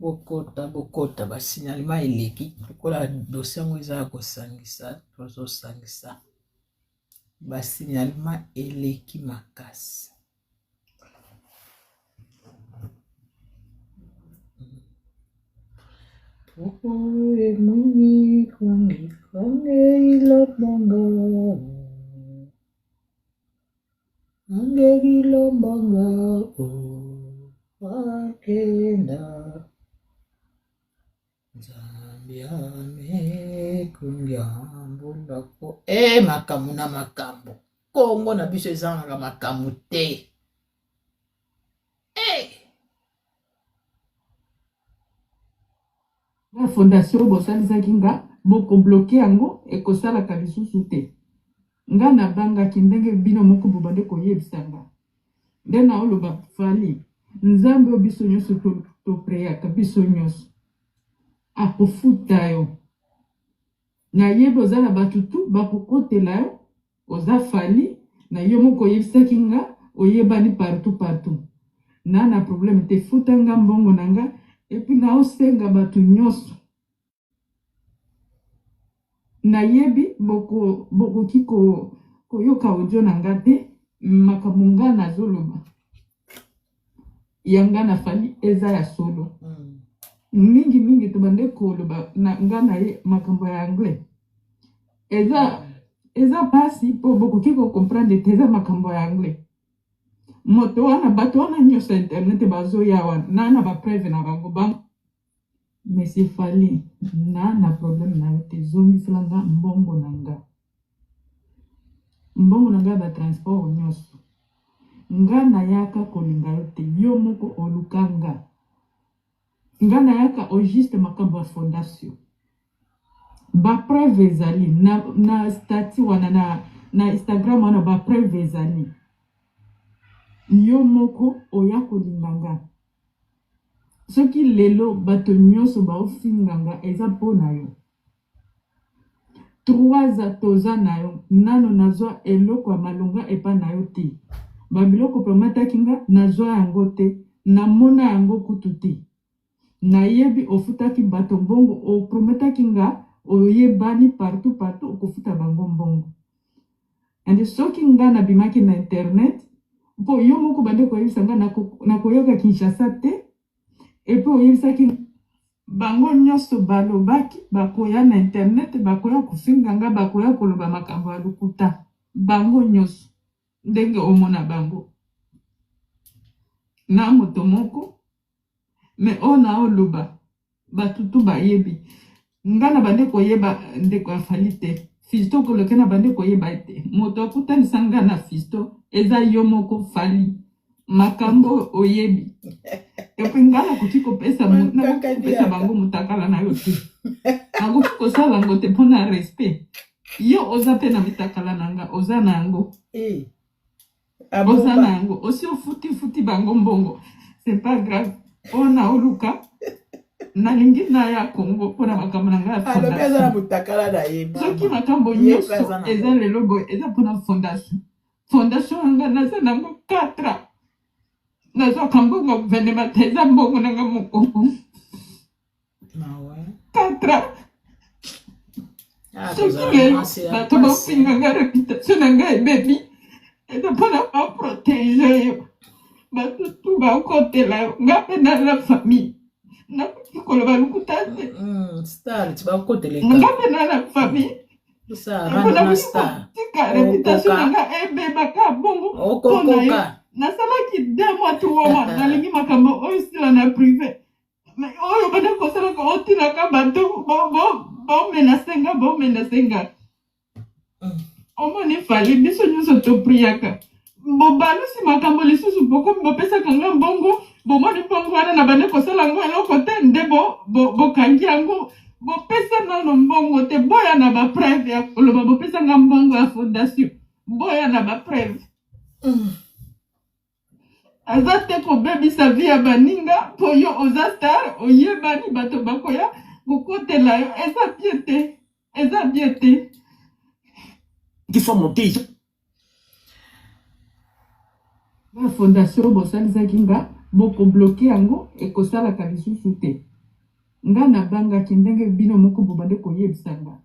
Bokota bokota ba signalement eleki lokola dossier yango eza ya kosangisa tozosangisa ba signalement eleki makasi. E makambo na makambo kongo na biso ezangaka makambo te e Ba fondation bosalisaki nga boko bloque yango ekosalaka lisusu te nga na bangaki ndenge bino moko bobandi koyebisa nga nde naoloba Fally nzambe oyo biso nyoso to preyaka biso nyoso akofuta yo Nayebi oza na batu tout bakokotela yo oza Fally na yo moko oyebisaki nga oyebani partout partout na na problème te futa nga mbongo na nga epuis nao senga batu nyoso nayebi boko bokoki ko koyoka audio na nga te makambo nga nazoloba ya nga na Fally eza ya solo mingi mingi tobande koloba na nga na ye makambo ya anglais eza eza pasi po bokoki ko comprendre te eza makambo ya anglais moto wana bato wana nyonso ya internet bazoya wana na na ba preuve na bango bango Monsieur Fally na na problème na yo te zongisela nga mbongo na nga mbongo na nga ya ba transport nyonso nga nayaka kolinga yo te yo moko oluka nga nga nayaka au juste makambo ya fondation ba preuve ezali na, na statut wana na, na Instagram wana ba preuve ezali yo moko oya kolinga nga Soki lelo bato nyoso baofinga nga eza po na yo. Trois ans toza na yo nano nazwa eloko ya malonga epa na yo te. Ba biloko oprometaki nga nazwa yango te, namona yango kutu te. Nayebi ofutaki bato mbongo oprometaki nga oyebani partout partout okofuta bango mbongo. And soki nga na bimaki na internet po yo moko bande koyebisa nga nakoyoka Kinshasa te et puis oyebisaki bango nyoso balobaki bakoya na internet bakoya kofinga nga bakoya koloba makambo ya lokuta bango nyoso ndenge omona bango na moto moko Mais oyo nao loba batu tout bayebi nga na bande koyeba ndeko ya Fally te Fiston koloke na bande koyeba ye te moto akutanisa nga na Fiston eza yo moko Fally makambo oyo oyebi epuis nga nakoki kopesa nakoki kopesa bango mutakala na yo te nakoki kosala yango te mpo na respect yo oza mpe na mitakala na nga oza na yango eh. Oza na yango osi ofuti futi bango mbongo c'est pas grave oyo na oluka nalingi naya Congo mpona makambo na ngai ya alobi aza na fondation mutakala na ye soki mama makambo ye mpe nyonso aza na eza ngo lelo boye eza mpona fondation fondation ya ngai naza nango 4 ans nazwaka mbongo ya gouvernement te eza mbongo na ngai moko mawa 4 ans ah soki kozala lelo mwasi ya bato pasi bafinga nga reputation na ngai ebebi eza mpona baprotege yo bato tu bakotela yo nga mpe na la famille nakoki koloba lokuta te star ti bakoteleka nga mpe na la famille osala mpo rando na nakoki star kotika reputation na okoka nga ebebaka bongo mpo na yo okokoka nasalaki deux mois trois mois nalingi makambo oyo esila na prive Mais oyo banda kosalaka otinaka bato bomenase nga bomenase nga omoni fali biso nyonso topriaka bobalusi makambo lisusu bokomi bopesaka nga mbongo bomoni mbongo wana na bande kosala yango eloko te nde bokangi yango bopesa nano mbongo te boya na bapreuve ya koloba bopesa nga mbongo ya fondation boya na bapreuve Aza te kobebisa vie ya baninga po yo oza star oyebani bato bakoya kokotela yo eza bien te eza bien te. Qui sont montés ils Ba fondation bosalisaki nga boko bloque yango ekosalaka lisusu te. Nga nabangaki ndenge bino moko bobande koyebisa nga.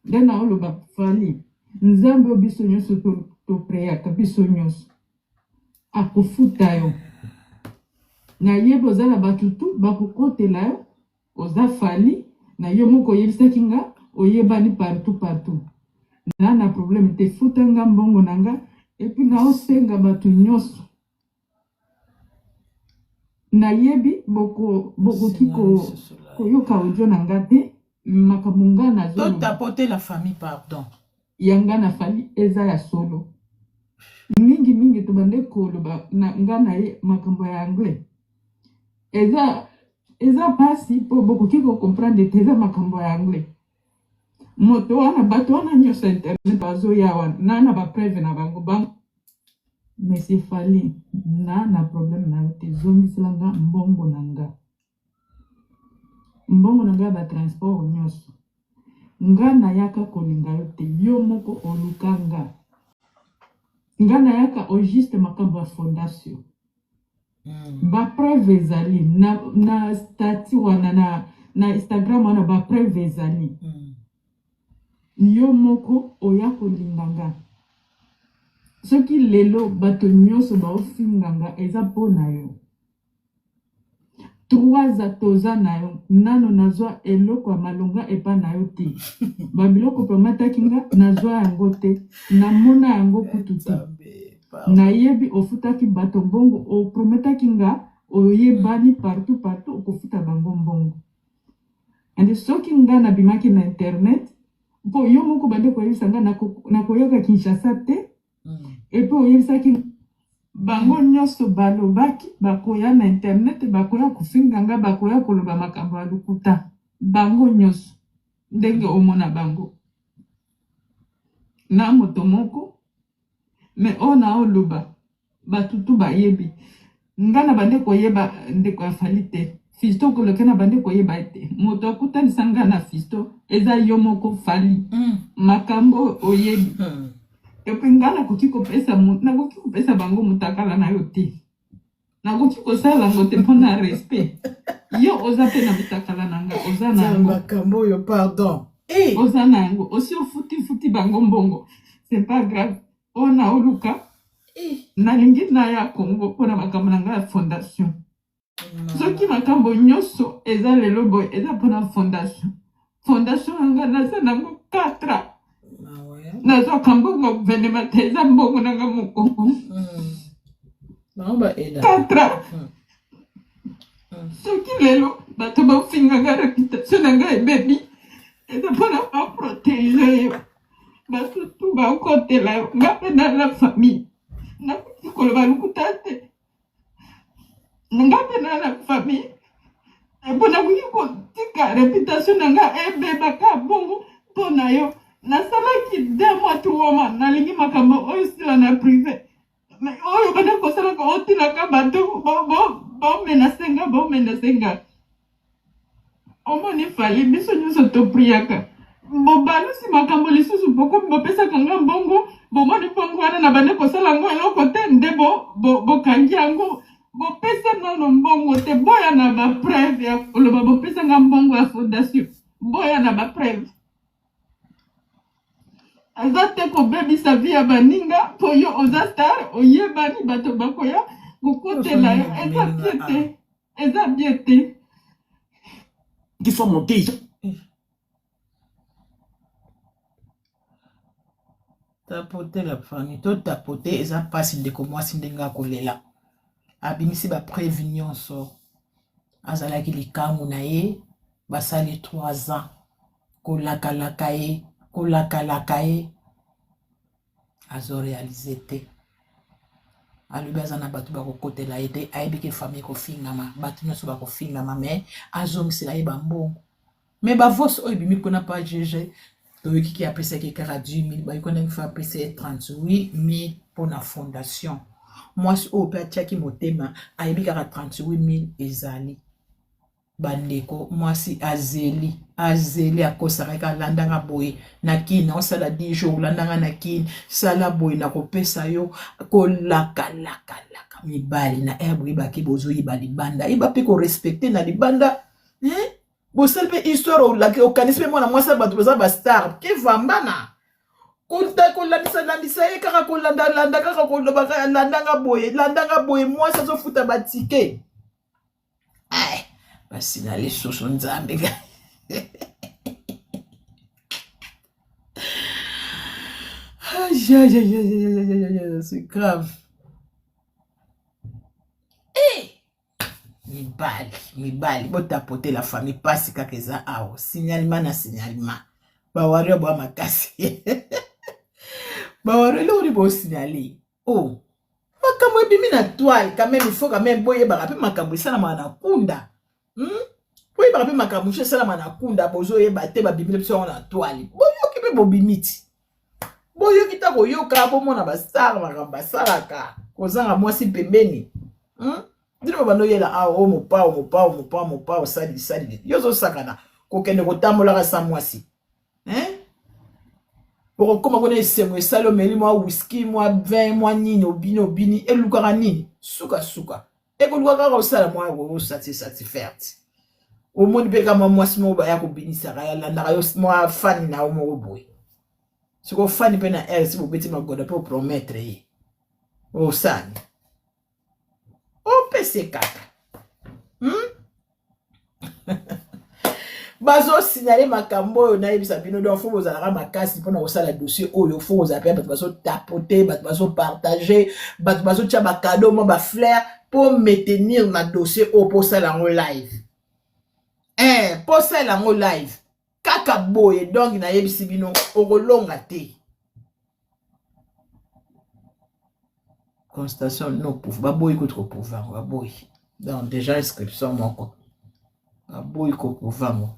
Nde naoloba Fally, Nzambe oyo biso nyonso to, to preyaka biso nyonso akofuta yo. Nayebi oza na bato tu bakokotela yo, oza Fally na yo moko oyebisaki nga oyebani partout partout. Na na problème te, futa nga mbongo na nga epuis naosenga bato nyonso Nayebi boko bokoki Osenga ko lisusu like. koyoka audio na nga te makambo nga nazoloba Totapote la famille pardon. ya nga na Fally eza ya solo mingi mingi tobande koloba na nga na ye makambo ya anglais eza eza pasi po bokoki ko comprendre te eza makambo ya anglais moto wana bato wana nyonso ya internet bazoya wana na na ba preuve na bango bango Monsieur Fally na na problème na yo te zongisela nga mbongo na nga mbongo na nga ya ba transport nyonso nga nayaka kolinga yo te yo moko oluka nga nga nayaka au juste makambo ya fondation ba preuve ezali na, na statut wana na, na Instagram wana ba preuve ezali Yo moko oya kolinga nga. Soki lelo bato nyoso baofinga nga eza po na yo. Trois ans toza na yo nano nazwa eloko ya malonga epa na yo te. Ba biloko prometaki nga nazwa yango te namona yango kutu te. Nayebi ofutaki bato mbongo oprometaki nga oyebani partout partout okofuta bango mbongo. And soki nga na bimaki na internet po yo moko bande koyebisa nga nakoyaka Kinshasa te et puis oyebisaki bango nyonso balobaki bakoya na internet bakoya kofinga nga bakoya koloba makambo ya lokuta bango nyonso ndenge omona bango na moto moko Mais oyo nao loba batu tout bayebi nga na bande koyeba ndeko ya Fally te Fiston koloke na bande koyeba ye te moto akutanisa nga na Fiston eza yo moko Fally makambo oyo oyebi epuis nga nakoki kopesa nakoki kopesa bango mutakala na yo te Nakoki kosala yango te mpo na respect. Yo oza pe na mutakala na nga, oza na yango. Makambo oyo pardon. Hey. Eh! Oza na yango. Osi ofuti futi bango mbongo. C'est pas grave. Oyo na oluka. Eh. Nalingi naya Congo mpo na makambo na nga ya fondation. Soki makambo nyonso eza lelo boye eza mpo na fondation. Fondation na nga naza nango 4 ans. Nazwaka mbongo ya gouvernement te, eza mbongo na nga moko. 4 ans. Soki lelo bato bafinga nga reputation na nga ebebi, eza mpo na ba proteger yo. Bato tu bakotela yo, nga mpe na la famille. Nakoki koloba lokuta te. Nga mpe na na famille mpo nakoki kotika reputation na nga ebeba ka bongo mpo na yo nasalaki deux mois trois mois nalingi makambo oyo esila na prive mais oyo banda kosalaka otilaka bato baomenase nga baomenase nga Omoni Fally biso nyoso to priaka bobalusi makambo lisusu bokomi bopesaka nga mbongo bomoni mbongo wana na bande kosala yango eloko te nde bo, bo, bokangi yango bopesa nano mbongo te boya na ba preuve ya koloba bopesa nga mbongo ya fondation boya na ba preuve aza te kobebisa vie ya baninga mpo yo oza star oyebani bato bakoya kokotela yo eza bien te eza bien te qui sont montés tapote la famille to tapote eza mpasi ndeko mwasi ndenge akolela abimisi bapreuve nyonso azalaki likangu na ye basali 3 ans kolakalaka ye kolakalaka ye azo realiser te alobi aza na bato bakokotela ye te ayebi ke famille ekofingama bato nyonso bakofingama mais azongisela ye bambongo mais bavose oyo ebimi kuna pa gg toyoki ke apesaki kaka 10 000 bayokanaki fa apesa ye 38 000 mpo na fondation mwasi oyo mpe atiaki motema ayebi kaka 38 000 ezali Bandeko mwasi azeli azeli akosaka ye kalanda nga boye na kin naosala 10 jours landa nga na kin sala boye nakopesa yo kolakalakalaka mibali na heure boyebaki bozoyiba libanda yeba mpe korespecte na libanda eh? Bosali mpe histoire olaki okanisi mpe mwana mwasi ya bato baza ba star ke vambana kolandisa landisa ye kaka kolanda landa kaka koloba kaka landanga boye landanga boye mwasi azofuta batike eh, basina lisusu nzambe c'est grave eh! Mibali, mibali, botapote la famille, pasi kaka eza awa. Signalement na signalement. Ba warrior boa makasi. Ba warrior eloko nini bo signaler? Oh. Makambo ebimi na toile quand même, il faut quand même boyebaka pe makambo esalamaka na kunda. Hmm? Boyebaka pe makambo mosusu esalamaka na kunda, bozoyeba te babimeli biso yango na toile. Boyoki pe bobimi ti. Boyoki ta koyoka bomona ba star makambo basalaka kozanga mwasi pembeni. Hmm? Bino babanda oyela awa o mopao mopao mopao mopao sali sali yo ozosakana kokende kotambolaka sa mwasi hein? Okokoma kuna esengo esali omeli mwa whisky mwa vin mwa nini obini obini elukaka nini suka suka ekoluka kaka osala mwa osatisfaire omoni mpe kaka mwa mwasi moko baya kobinisaka ya landaka yo mwa fani na yo moko boye sikoyo fani mpe na else bobeti magoda mpe opromettre ye osani opese kaka hmm? bazosignale makambo oyo nayebisa bino donc fo bozalaka makasi mpona kosala dossier oyo fo kozala mpe bato bazotapote bato bazopartage bato bazotya bakado mwa baflaire mpo maintenir na dossier oyo mpo osala yango live eh, mpo osala yango live kaka boye donc nayebisi bino okolonga te Constation no prouve baboyi kutu koprouve yango baboyi donc déjà inscription moko baboyi koprouve yango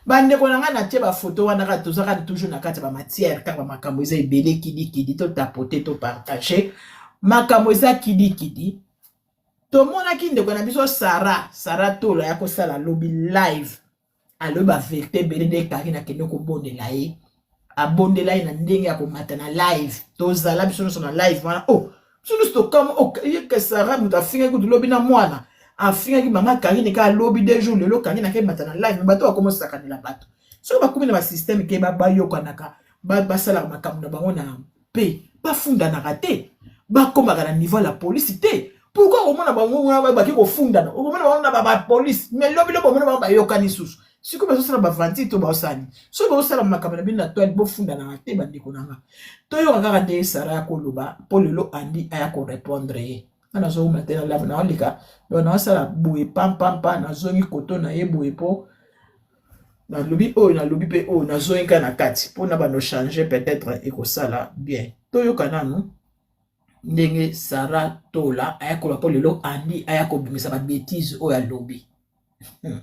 bandeko na ngai natie bafoto wana kaka toza kaka toujours na kati ya bamatière kaka bamakambo eza ebele kidikidi totapote topartage makambo eza kidikidi tomonaki ndeko na biso sara sara tola ya kosala lobi live alobi ba verite ebele nde Karine akende kobondela ye abondela ye na ndenge ya komata na live tozala biso nyonso na live wana oh biso nyonso tokamwa oh ye Sarah moto afingaki kutu lobi na mwana afingaki mama Karine kaka lobi deux jours lelo Karine ake mata na live bato bakoma osakanela bato soki bakomi na basysteme ke bayokanaka basalaka makambo na bango na pe bafundanaka te bakomaka na niveau ya la police te pourquoi okomona bango wana bake kofundana okomona bango na bapolice mais lobi lobi omona bango bayokani susu sikoyo bazosala bavanti to baosani soki bozosala makambo na bino na toile bofundanaka te bandeko na nga toyoka kaka nde sara ya koloba mpo lelo andi aya korepondre ye nga nazowuma te na lave naoleka donc naosala boye pampampa nazongi koto na ye boye mpo nalobi oyo nalobi mpe oyo nazongi kaka na kati mpo na bando change peut-être ekosala bien toyoka nanu ndenge Sarah Tola aya koloba mpo lelo Andy aya kobimisa ba bêtises oyo alobi hmm.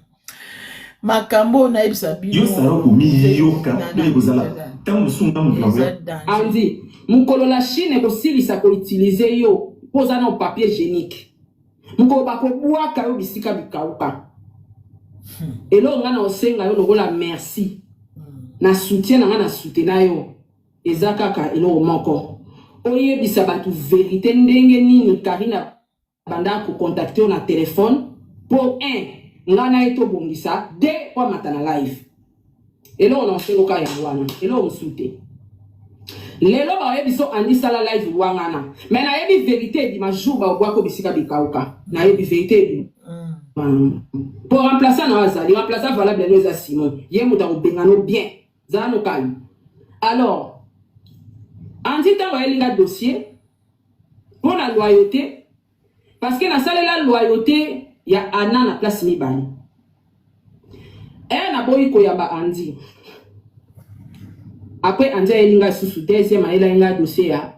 makambo oyo nayebisa bino yo Sarah okomiyoka ndenge kozala ntango mosusu nga moto nakoya Andy mokolo la Chine ekosilisa ko utiliser yo mpo oza na papier hygiénique mokolo bakobwaka yo bisika bikauka eloko ngai na osenga yo lokola merci na soutien na ngai na soutena yo eza kaka eloko moko oyebisa bato verite ndenge nini Karine abanda kocontacte yo na telefone mpo 1 ngai na ye tobongisa 2 po amata na live eloko na osengo kaka yango wana eloko mosusu te lelo bayebi so andi sala live wangana me nayebi verite ebima jour baobwako bisika bikauka nayebi verite ebima po remplaçant na yo azali remplaçant valable no eza simon ye moto akobengano bien zala no calme alors andi ntango ayeli nga dossier mpo na loyauté parce que nasalela loyauté ya Anna na place mibale e naboyi koyamba andi après andi ayeli nga lisusu deuxième ayelaki nga dossier ya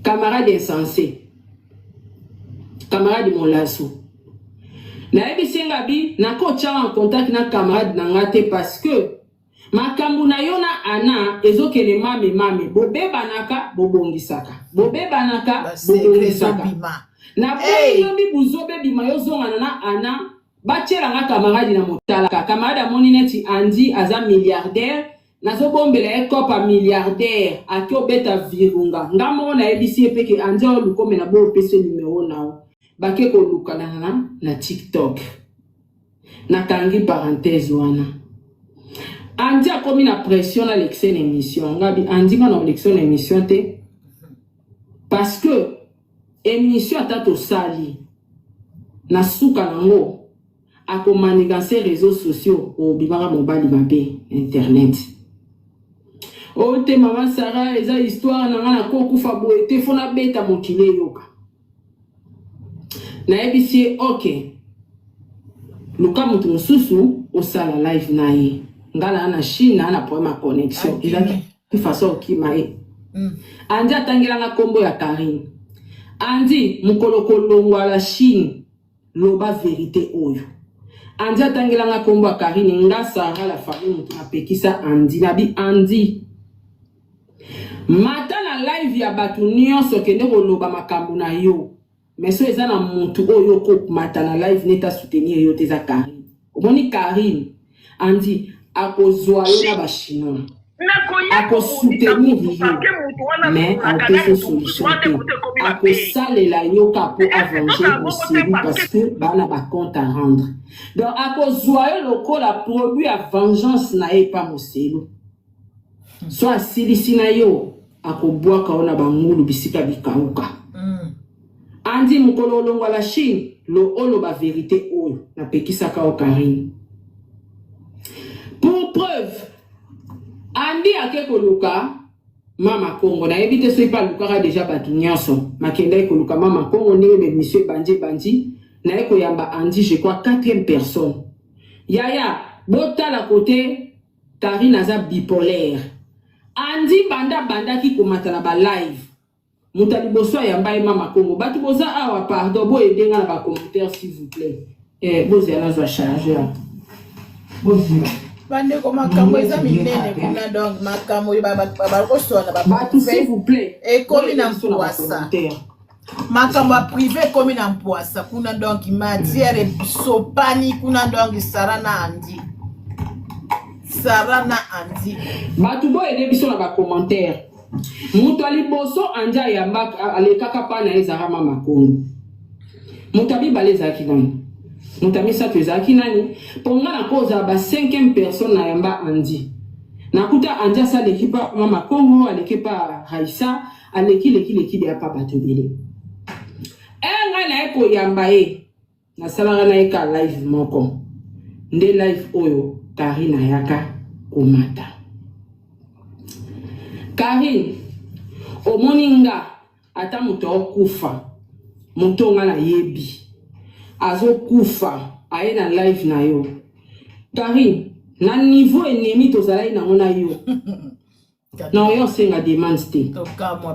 camarade insensé camarade molaso nayebisi nga bi nakotyanga en contact na camarade na nga te parce que makambo na yo na ana ezokende mame mame bobebanaka bobongisaka bobebanaka basecret bobongisaka ezobima naboyi hey! lobi buzobe bima yozongana na ana batielanga camarade na motalaka camarade amoni neti andi aza milliardaire nazobombela ye cope ya milliardaire ake obeta virunga nga moko nayebisi ye mpe ke andi aoluka omela bo opesi numero nao bake kolukana na tiktok. Nakangi parenthèse wana. Andy akomi na pression na lekisa na émission. Ngabi Andy nga na lekisa na émission te. Parce que émission ata tosali na suka nango akomaniganse réseaux sociaux obimaka mobali mabe internet. O te mama Sarah eza histoire na nga nakokufa boye te fo nabeta mokili eyoka. Nayebisi ye ok, luka moto mosusu osala live na ye. Nga na na Chine na na problème ya connexion. Ezalaki façon okima ye. Andy atangelanga nkombo ya Karine. Andy mokolo kolongwa la Chine loba vérité oyo. Andy atangelanga nkombo ya Karine. Nga Sarah la famille moto napekisa Andy. Nabi Andy mata na live ya bato nyonso kende koloba makambo na yo. Mais so eza na mutu oyo okomata na live neta soutenir yo te eza Karine. Omoni Karine Andy akozwa yo na bachinois akosoutenir yo mais apesi solution te, akosalela yo ka po avenger moselu parce que bana ba compte à rendre. Donc akozwa yo lokola produit ya vengeance na ye pa moselu. So asilisi na yo akobwaka yo na bangulu bisika bikauka. Andy mokolo olongwa la Chine lo oloba vérité oyo napekisaka yo Karine. Pour preuve, Andy ake koluka Mama Kongo. Nayebi te soki mpe alukaka deja bato nyonso. Makendaki koluka Mama Kongo ndenge bemission ebandi ebandi naye koyamba Andy, je crois quatrième personne. Yaya botala kote Karine aza bipolaire. Andy banda bandaki komata na ba live. Moto ya liboso ayamba ye Mama Kongo. Bato boza awa pardon boyede nga na ba commentaire s'il vous plaît. Eh, bozela nazwa chargeur. Bozela. Bandeko makambo eza minene kuna donc makambo oyo bakoswana bato s'il vous plaît. Ekomi na mpwasa. Makambo ya privé ekomi na mpwasa kuna donc matière esopani kuna donc Sarah na Andy. Sarah na Andy. Bato boyede biso na ba commentaire. Moto ya liboso Andy ayamba alekaka pa na ye ezalaka Mama Kongo. Moto ya mibale ezalaki nani? Moto ya misato ezalaki nani? Mpo nga nakozala ba cinquième personne na yamba Andy. Nakuta Andy asaleki pa Mama Kongo, aleki pa Raissa, aleki leki leki deya pa bato ebele. E ngai naye koyamba ye. Nasalaka na ye ka live moko. Nde live oyo Karine ayaka komata. Karine, omoni nga ata moto akufa, moto nga nayebi azokufa aye na live na yo. Karine, na niveau ennemi tozalaki nango na yo. Na oyo osenga demande te.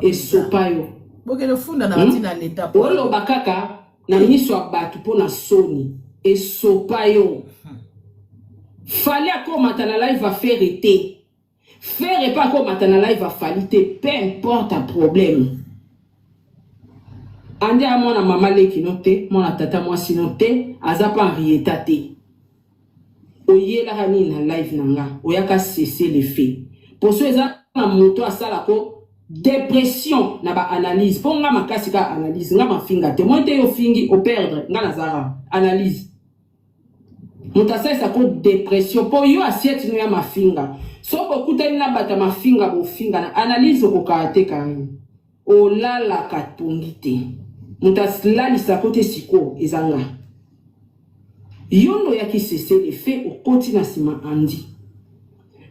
Esopa yo. Bokende funda na batina leta. Oloba kaka na miso ya bato mpo na soni. Esopa yo. Fally akomata na live affaire te. Ferre pa akomata na live afali te, peu importe a problème. Ande a mwana mama leki no te, mwana tata mwasi no te, aza pa Henrietta te. Oyelaka nini na live na nga? Oyaka cesser le fait. Poso eza na moto asala ko dépression na ba analyse. Po nga makasi ka analyse, nga mafinga te. Moi te yo fingi o perdre, nga nazara analyse. Moto asalisa ko dépression po yo assiette no ya mafinga. So bokutani na bata mafinga bofinga na analyse okokaka te Karine. Olalaka tongi te. Moto alalisa ko te siko eza nga. Yo ndo oyaki cesser le fait okoti na sima Andy.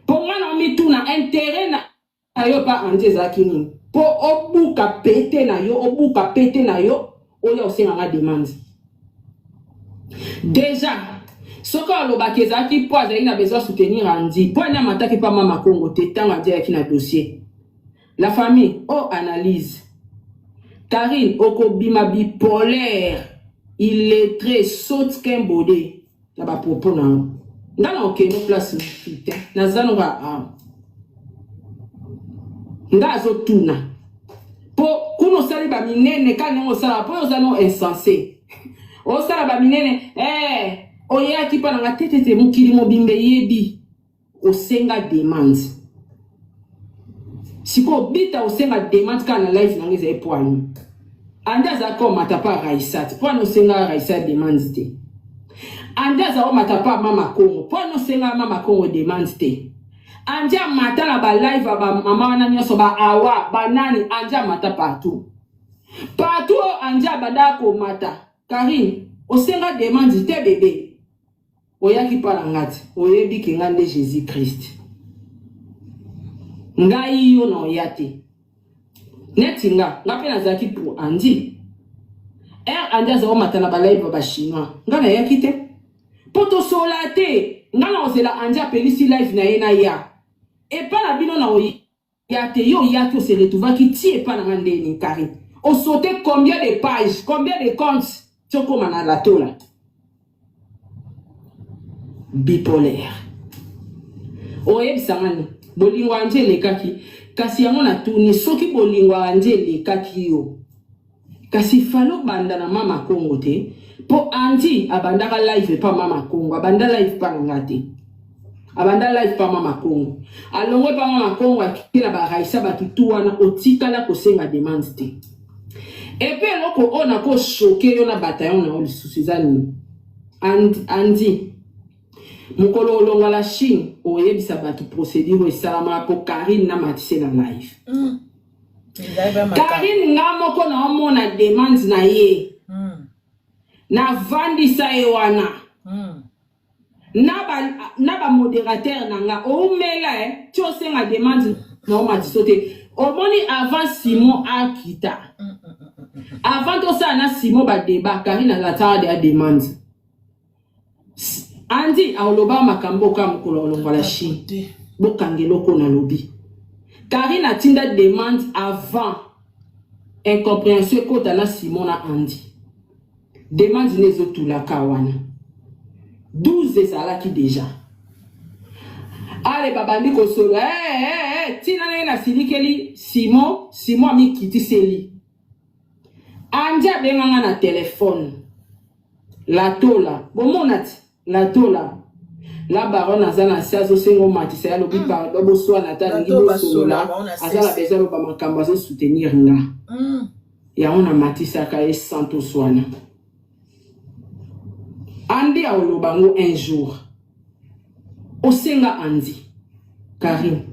Po nga na mituna intérêt na yo pa Andy ezalaki nini? Po obuka pete na yo, obuka pete na yo, oya osenga nga demande. Déjà, soki alobaki ezalaki po azalaki na besoin soutenir Andy, po ani amataki pa Mama Kongo te ntango Andy ayaki na dossier. La famille, oh analyse. Karine, okobima bipolaire, illettré, saute qu'un baudet. Na ba propos na yo. Nga na okende place mosusu te. Naza noka awa. Nga azotuna. Po kuna osali ba minene ka ndenge osala po oza no insensé. Osala ba minene eh oyaki pa na nga te te te mokili mobimba eyebi osenga demande. Sikoyo bita osenga demande kaka na live nanga ezali po ani. Ande azalaki komata pa Raïsat. Po ani osenga Raïsat demande te. Andi aza omata pa mama Kongo po ano senga mama Kongo demande te. Andi amata na ba live ya ba mama wana nyonso ba awa ba nani Andi amata partout. Partout oyo Andi abanda komata Carine osenga demande te bebe. Oyaki pa na nga te oyebi ke nga nde Jesus Christ. Ngai yo na oya te. Neti nga, nga pe nazalaki pour Andy. Heure Andy aza komata na ba live ya ba chinois, nga nayaki te. Po tosolola te, nga nakozela Andy apelisi live na ye naya. Epa na bino na oya te, yo oyaki o se retrouvaki ti epa na nga nde nini Carine? O sauter combien de pages, combien de comptes ti okoma na la tola? Bipolaire. Oyebisa nga nini? Bolingo ya Andy elekaki. Kasi yango natuni soki bolingo ya Andy elekaki yo. Kasi fallait obanda na mama Kongo te. Po Andy abandaka live epa mama Kongo, abanda live pa na nga te. Abanda live pa mama Kongo. Alongwe pa mama Kongo ake na ba Raissa batu tout wana otikala kosenga demande te. Epe eloko oyo nako choquer yo na bataillon na yo lisusu eza nini? Andy, mokolo olongwa la Chine oyebisa batu procédure oyo esalamaka po Carine na matise na live. Carine nga moko na omona demande na ye. Navandisa ye wana. Na ba na ba moderateur na nga oumela eh ti osenga demande na omatiso te omoni avant Simon akita avant tosala na Simon ba débat Karine alataka deya demande Andy aoloba makambo oka mokolo olongwa la Chine bokanga eloko nalobi Karine atinda demande avant incomprehension ekota na Simon na Andy Demande nde ezo tula ka wana. 12 ezalaki deja. Ale babandi kosolo eh, eh, eh, tina ndenge nasilikeli Simon, Simon amikitiseli. Andy abenga nga na telefone. La tola, bomona ti la tola. La baronne aza na se azosenga omatisa ye alobi pardon boswana ata alingi bosolola aza na besoin aloba makambo azo soutenir nga. Yango na matisaka ye sans toswana. Andy aoloba ngo un jour. Osenga Andy. Karine.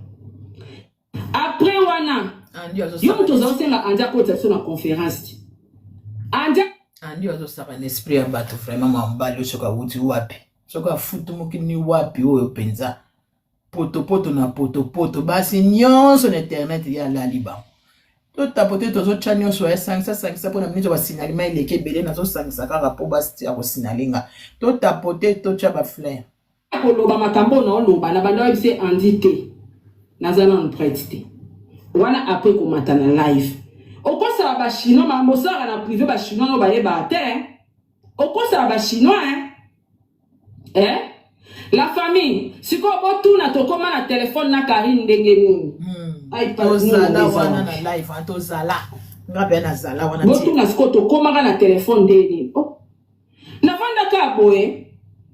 Après wana, yo moto oza osenga Andy akotisa biso na conférence ti. Andy Andy azosaka na esprit ya bato vraiment mwa mobali oyo soki awuti wapi soki afutumuki ni wapi oyo mpenza potopoto na potopoto basi nyonso na internet ye alali bango totapote tozotya nyonso ya sangisa sangisa mpo na miniti basinalima eleki ebele nazosangisa kaka mpo basi ya kosinale nga totapote totya bafleur koloba makambo oyo naoloba na banda oyebisa Andy te naza nanu prête te wana après komata na live okosala bachinois makambo osalaka na privé bachinois no bayebaka te okosala bachinois hein? Eh? La famille, sikoyo botuna tokoma na telefone na Karine ndenge nini? Tozala wana na live, tozala. Nga pe nazala wana. Botuna sikoyo tokomaka na telefone ndenge nini? Oh. Nafandaka boye.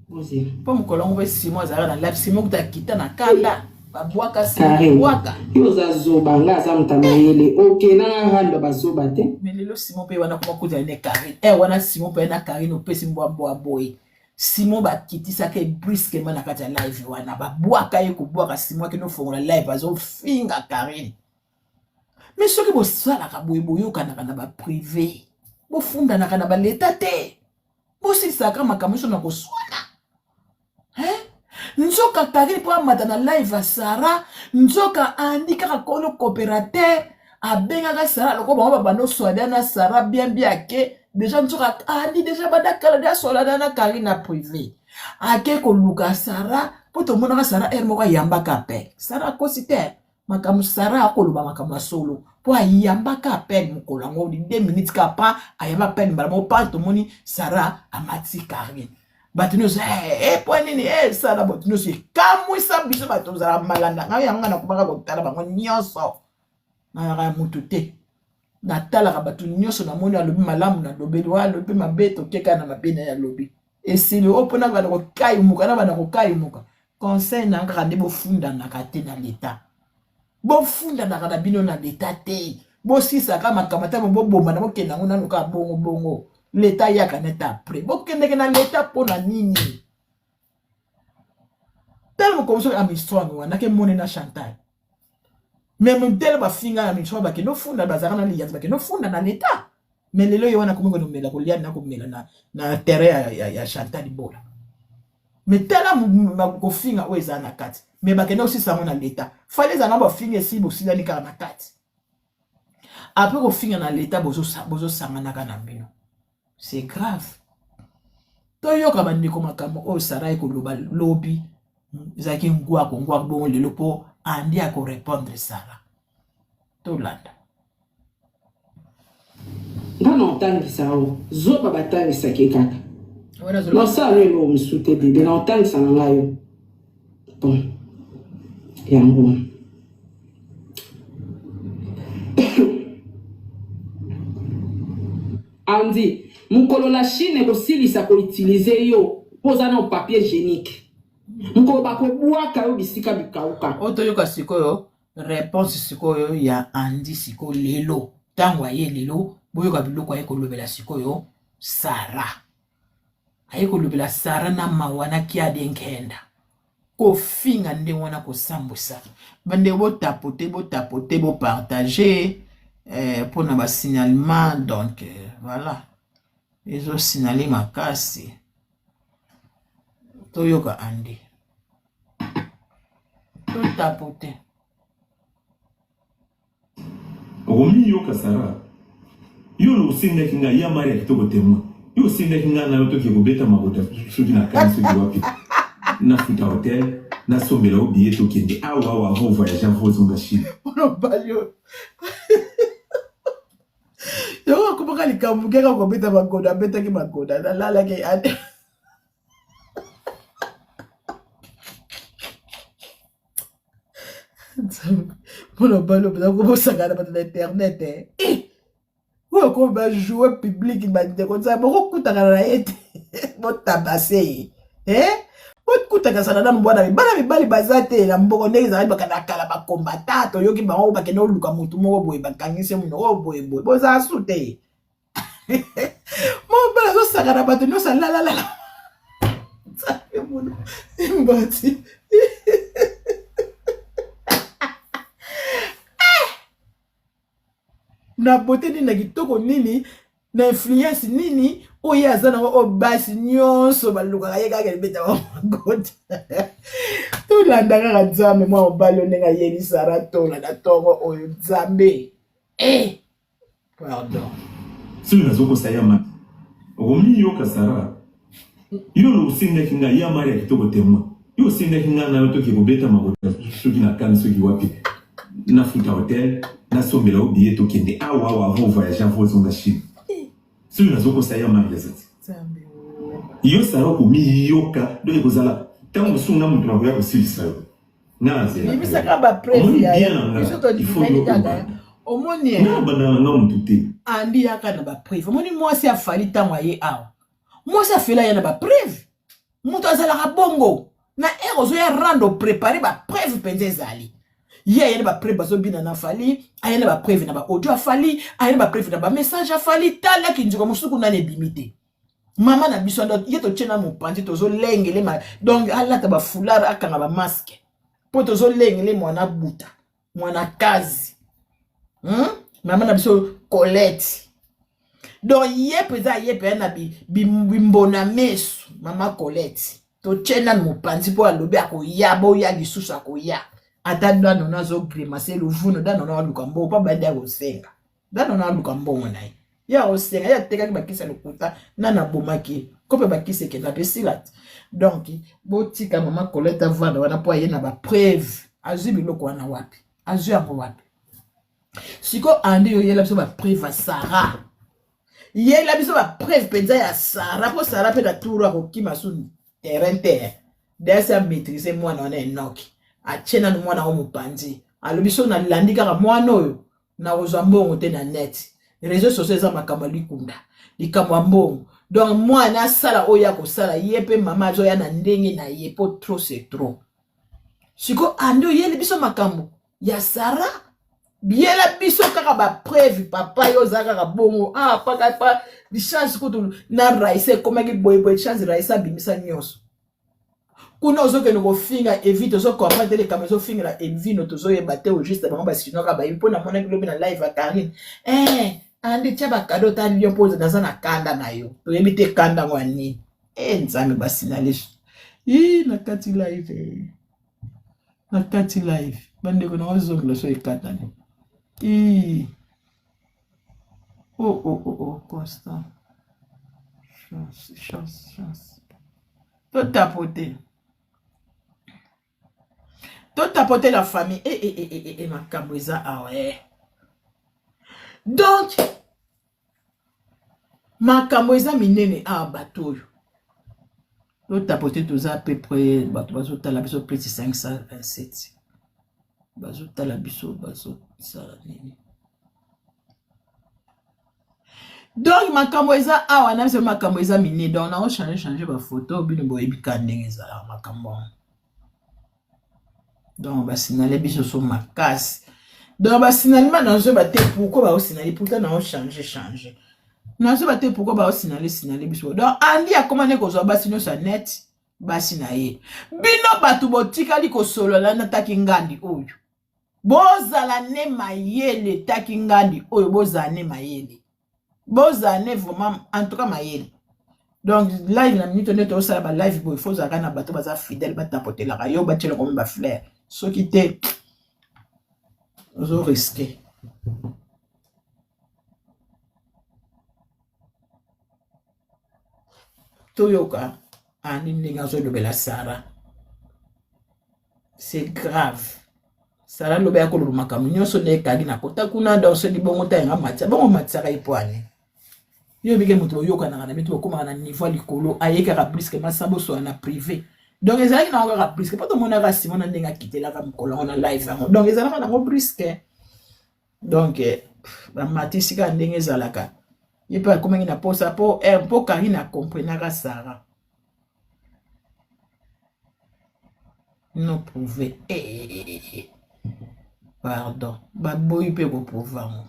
Bozela. Po mokolo yango mpe Simon azalaka na live, Simon kuta akita na kanda. Babwaka Simon, babwaka. Yo oza zoba, nga aza moto ya mayele. Okenda nga rando bazoba te. Mais lelo Simon pe wana kuma kutana ne Karine. Eh wana Simon pe na Karine opesi mbwa mbwa boye. Simon bakitisaka ye brusquement na kati ya live wana babwaka ye kobwaka Simon akende ofongola live azofinga Karine. Mais soki bosalaka boye boyokanaka na baprive bofundanaka na baleta te bosilisaka makambo nyonso na koswana hein? Nzoka Karine mpo amata na live ya Sarah nzoka Andy kaka kolo coopérateur abengaka Sarah lokola bango babanda oswada na Sarah bien bien ake deja nzoka Andy deja banda kala deja swalana na Karine na privé ake koluka Sarah mpo tomonaka Sarah heure moko ayambaka appel Sarah akosi te makambo Sarah akoloba makambo ya solo mpo ayambaka appel mokolo yango 2 minutes kaka pa ayamba appel mbala moko pa tomoni Sarah amati Karine bato nyonso eh, eh, mpo nini eh, sala bato nyonso ekamwisa biso bato ozala malanda ngai yango ngai nakomaka kotala bango nyonso nayaka ya motu te natalaka bato nyonso namoni alobi malamu nalobeli oyo alobi mabe tokeka na mabe na ye alobi esili oyo mpona banda kokaimuka na banda kokaimuka conseil na kaka nde bofundanaka te na leta bofundanaka na bino na leta te bosisaka makambo ata bobomana bokenda yango nano kaka bongo bongo. Leta ayaka nete après. Bokendeke na leta mpo na nini? Tala mokolo soki Armstrong wana ke mone na Chantal. Mais modèle bafinga na Armstrong bakende ofunda bazalaka na liyanzi bakende ofunda na leta. Mais lelo ye wana akomi komela kolia na komela na, na terrain ya, ya, ya Chantal Bola. Mais tala kofinga oyo eza na kati. Mais bakende osisa yango na leta. Fallait ezala na bafinga esi bosilani kaka na kati. Après kofinga na leta bozosanganaka na bino. C'est grave. Toyoka bandeko makambo oyo Sarah ekoloba lobi ezalaki ngwako ngwako bongo lelo mpo Andy akorepondre Sarah. Tolanda. Nga na otangisa yo zoba batangisaki ye kaka nasala no eloko mosusu te bebe na otangisa na ngai yo bon yango Andy mokolo la Chine ekosilisa koutilize yo mpo oza na papier hygiénique mokolo bakobwaka yo bisika bikauka. Oyo toyoka sikoyo Reponse sikoyo ya Andy sikoyo lelo tango aye lelo boyoka biloko aye kolobela sikoyo Sarah aye kolobela Sarah na mawa na kiadi nkenda kofinga ndenge wana kosambwisa bandeko botapote botapote bopartage eh, mpo na basignalement donc eh, voilà ezosignale makasi toyoka Andy To tapoter. Okomiyoka Sarah. Yo osengaki nga ya Maria kitoko témoin. Yo osengaki nga na yo toke kobeta mabota soki na kani soki wapi. Nafuta hotel, nasombela yo billet tokende awa awa avant voyage avant ozonga Chine. Mobali oyo. Yango akomaka likambo kaka kobeta magoda, abetaki magoda, nalalaki Nzambe mpona bali openza kobosaka na bato na internet eh. eh! oyo ko bajoue public bandeko nzambe okokutaka na ye te botabase ye eh? bokutaka zala nanu bwana mibala mibali baza te na mboko ndenge ezalaki bakanda kala bakombata toyoki bango bakende oluka motu moko boye bakangisi monoko oyo boye boye bozala su te mobali azosakana bato nyonso alalalala nzambe mono mbati na bote nini na kitoko nini na influence nini oyo ye aza nango oyo basi nyonso balukaka ye kaka ebeta bango tolanda kaka nzambe mwa mobali oyo ndenge ayeli sara tola na ntongo oyo nzambe eh! Pardon. Soki nazokosa ya ma okomiyoka Sarah. Yo osengaki nga ya Maria kitoko témoin. Yo osengaki nga na yo toke kobeta makota soki na kani soki wapi. Nafuta hotel, nasombela yo billet tokende awa awa avant voyage avant ozonga Chine. Soki nazokosa ya Maria zati. Yo Sarah okomiyoka donc ekozala ntango mosusu nga moto nakoya kosilisa yo. Bimisaka ba preuve ya biso tondimeli kaka omoni andi yaka na ba preuve omoni mwasi afali ntango aye awa mwasi afeli aya na ba preuve moto azalaka bongo na ere ozoya rando oprepare ba preuve mpenza ezali ye aya na ba preuve bazobina na fali aya na ba preuve na ba audio afali aya na ba preuve na ba message afali tala kinzuka mosuku nani ebimi te mama na biso ando ye totie na mopanzi tozolengele ma donc alata bafoulard akanga bamaske mpo tozolengele mwana buta mwana kazi hmm? mama na biso colette donc ye mpenza ye mpenza na bimbona mesu mama colette totie nanu mopanzi mpo alobi akoya boya lisusu akoya ata danono azogrimase luvuno danono aluka mbongo mpo abandi akosenga Dano na aluka mbongo na ye. Ye aosenga ye atekaki bakisi ya lokuta nani abomaki ye kope bakisi ekenda mpe esila te donc botika mama Colette avanda wana mpo aye na ba preuve azwi biloko wana wapi azwi yango wapi sikoyo ande yo yela biso ba preuve ya Sarah yela biso ba preuve mpenza ya Sarah mpo Sarah mpe na tour akokima su terrain te dasi a maîtrise mwana wana enoki atie nanu mwana yango mopanzi alobi so nalandi kaka mwana oyo nakozwa mbongo te na net réseau sociaux eza makambo ya likunda likambo ya mbongo donc mwana asala oyo akosala ye mpe mama azoya na ndenge na ye mpo trop c'est trop siko ande oyeli biso makambo ya sara. Biela biso kaka ba preuve papa yo oza kaka bongo ah paka pa chance kutu na Raissa ekomaki boye boye chance Raissa abimisa nyonso kuna ozokende kofinga evi tozo comprendre te likambo ezofingela evino tozoyeba te au juste bango basinoka bayebi mpo namonaki lobi na live ya Karine eh andi tia bakado ta lion mpo naza na kanda na yo toyebi te kanda yango ya nini eh nzambe basinali ii na kati live eh. Na kati live bandeko na ozongela so ekatani ii oh oh oh oh constant chance chance chance totapote totapote la famille e e e e e makambo eza awa eh donc Makambo eza minene awa bato oyo totapote toza à peu près bato bazotala biso plus 527 bazotala biso bazosala nini donc makambo eza awa na biso makambo eza minene donc nao change change bafoto bino boyebi ka ndenge ezalaka makambo yango donc basinale biso so makasi donc basinalema nazoyeba te pourkui baosinale pourtant nao change change nazoyeba te pourkui baosinale sinale biso donc andi akoma nde kozwa basi nyonso ya net basi na ye bino bato botikali kosolola na taki ngandi oyo bozala ne mayele taki ngandi oyo bozala ne mayele bozala ne vraiment en tout cas mayele donc live na minute nde tozosala ba live boye fo ozalaka na bato baza fidèle batapotelaka yo batielaka omi bafleur soki te ozo riske toyoka ani ndenge azolobela sara c'est grave sara lobi ya koloba makambo nyonso nde ekangi na kota kuna donc soki bongo ta yanga matisa bongo matisaka ye po ani yo ebike moto boyokanaka na bino bokomaka na niveau ya likolo aye kaka briske masabosola na privé donc ezalaki nango kaka briske mpo tomonaka simona ndenge akitelaka mokolo yango na live yango donc ezalaka nango briske donc eh, bamatisi kaka ndenge ezalaka ye mpe akomaki na posa mpo eh, mpo karine akomprenaka sara no prouve eh, eh, eh, eh. pardon baboyi mpe koprouve yango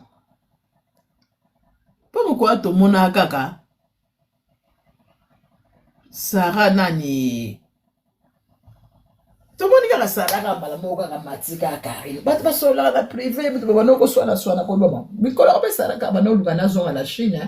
mpo mokoya tomonaka kaka sara nani tomoni kaka sara kaka mbala moko kaka mati kaka karine bato basololaka na prive bato babanda koswanaswana kobama mikolo yango mpe sara kaka banda oluka nazonga na chine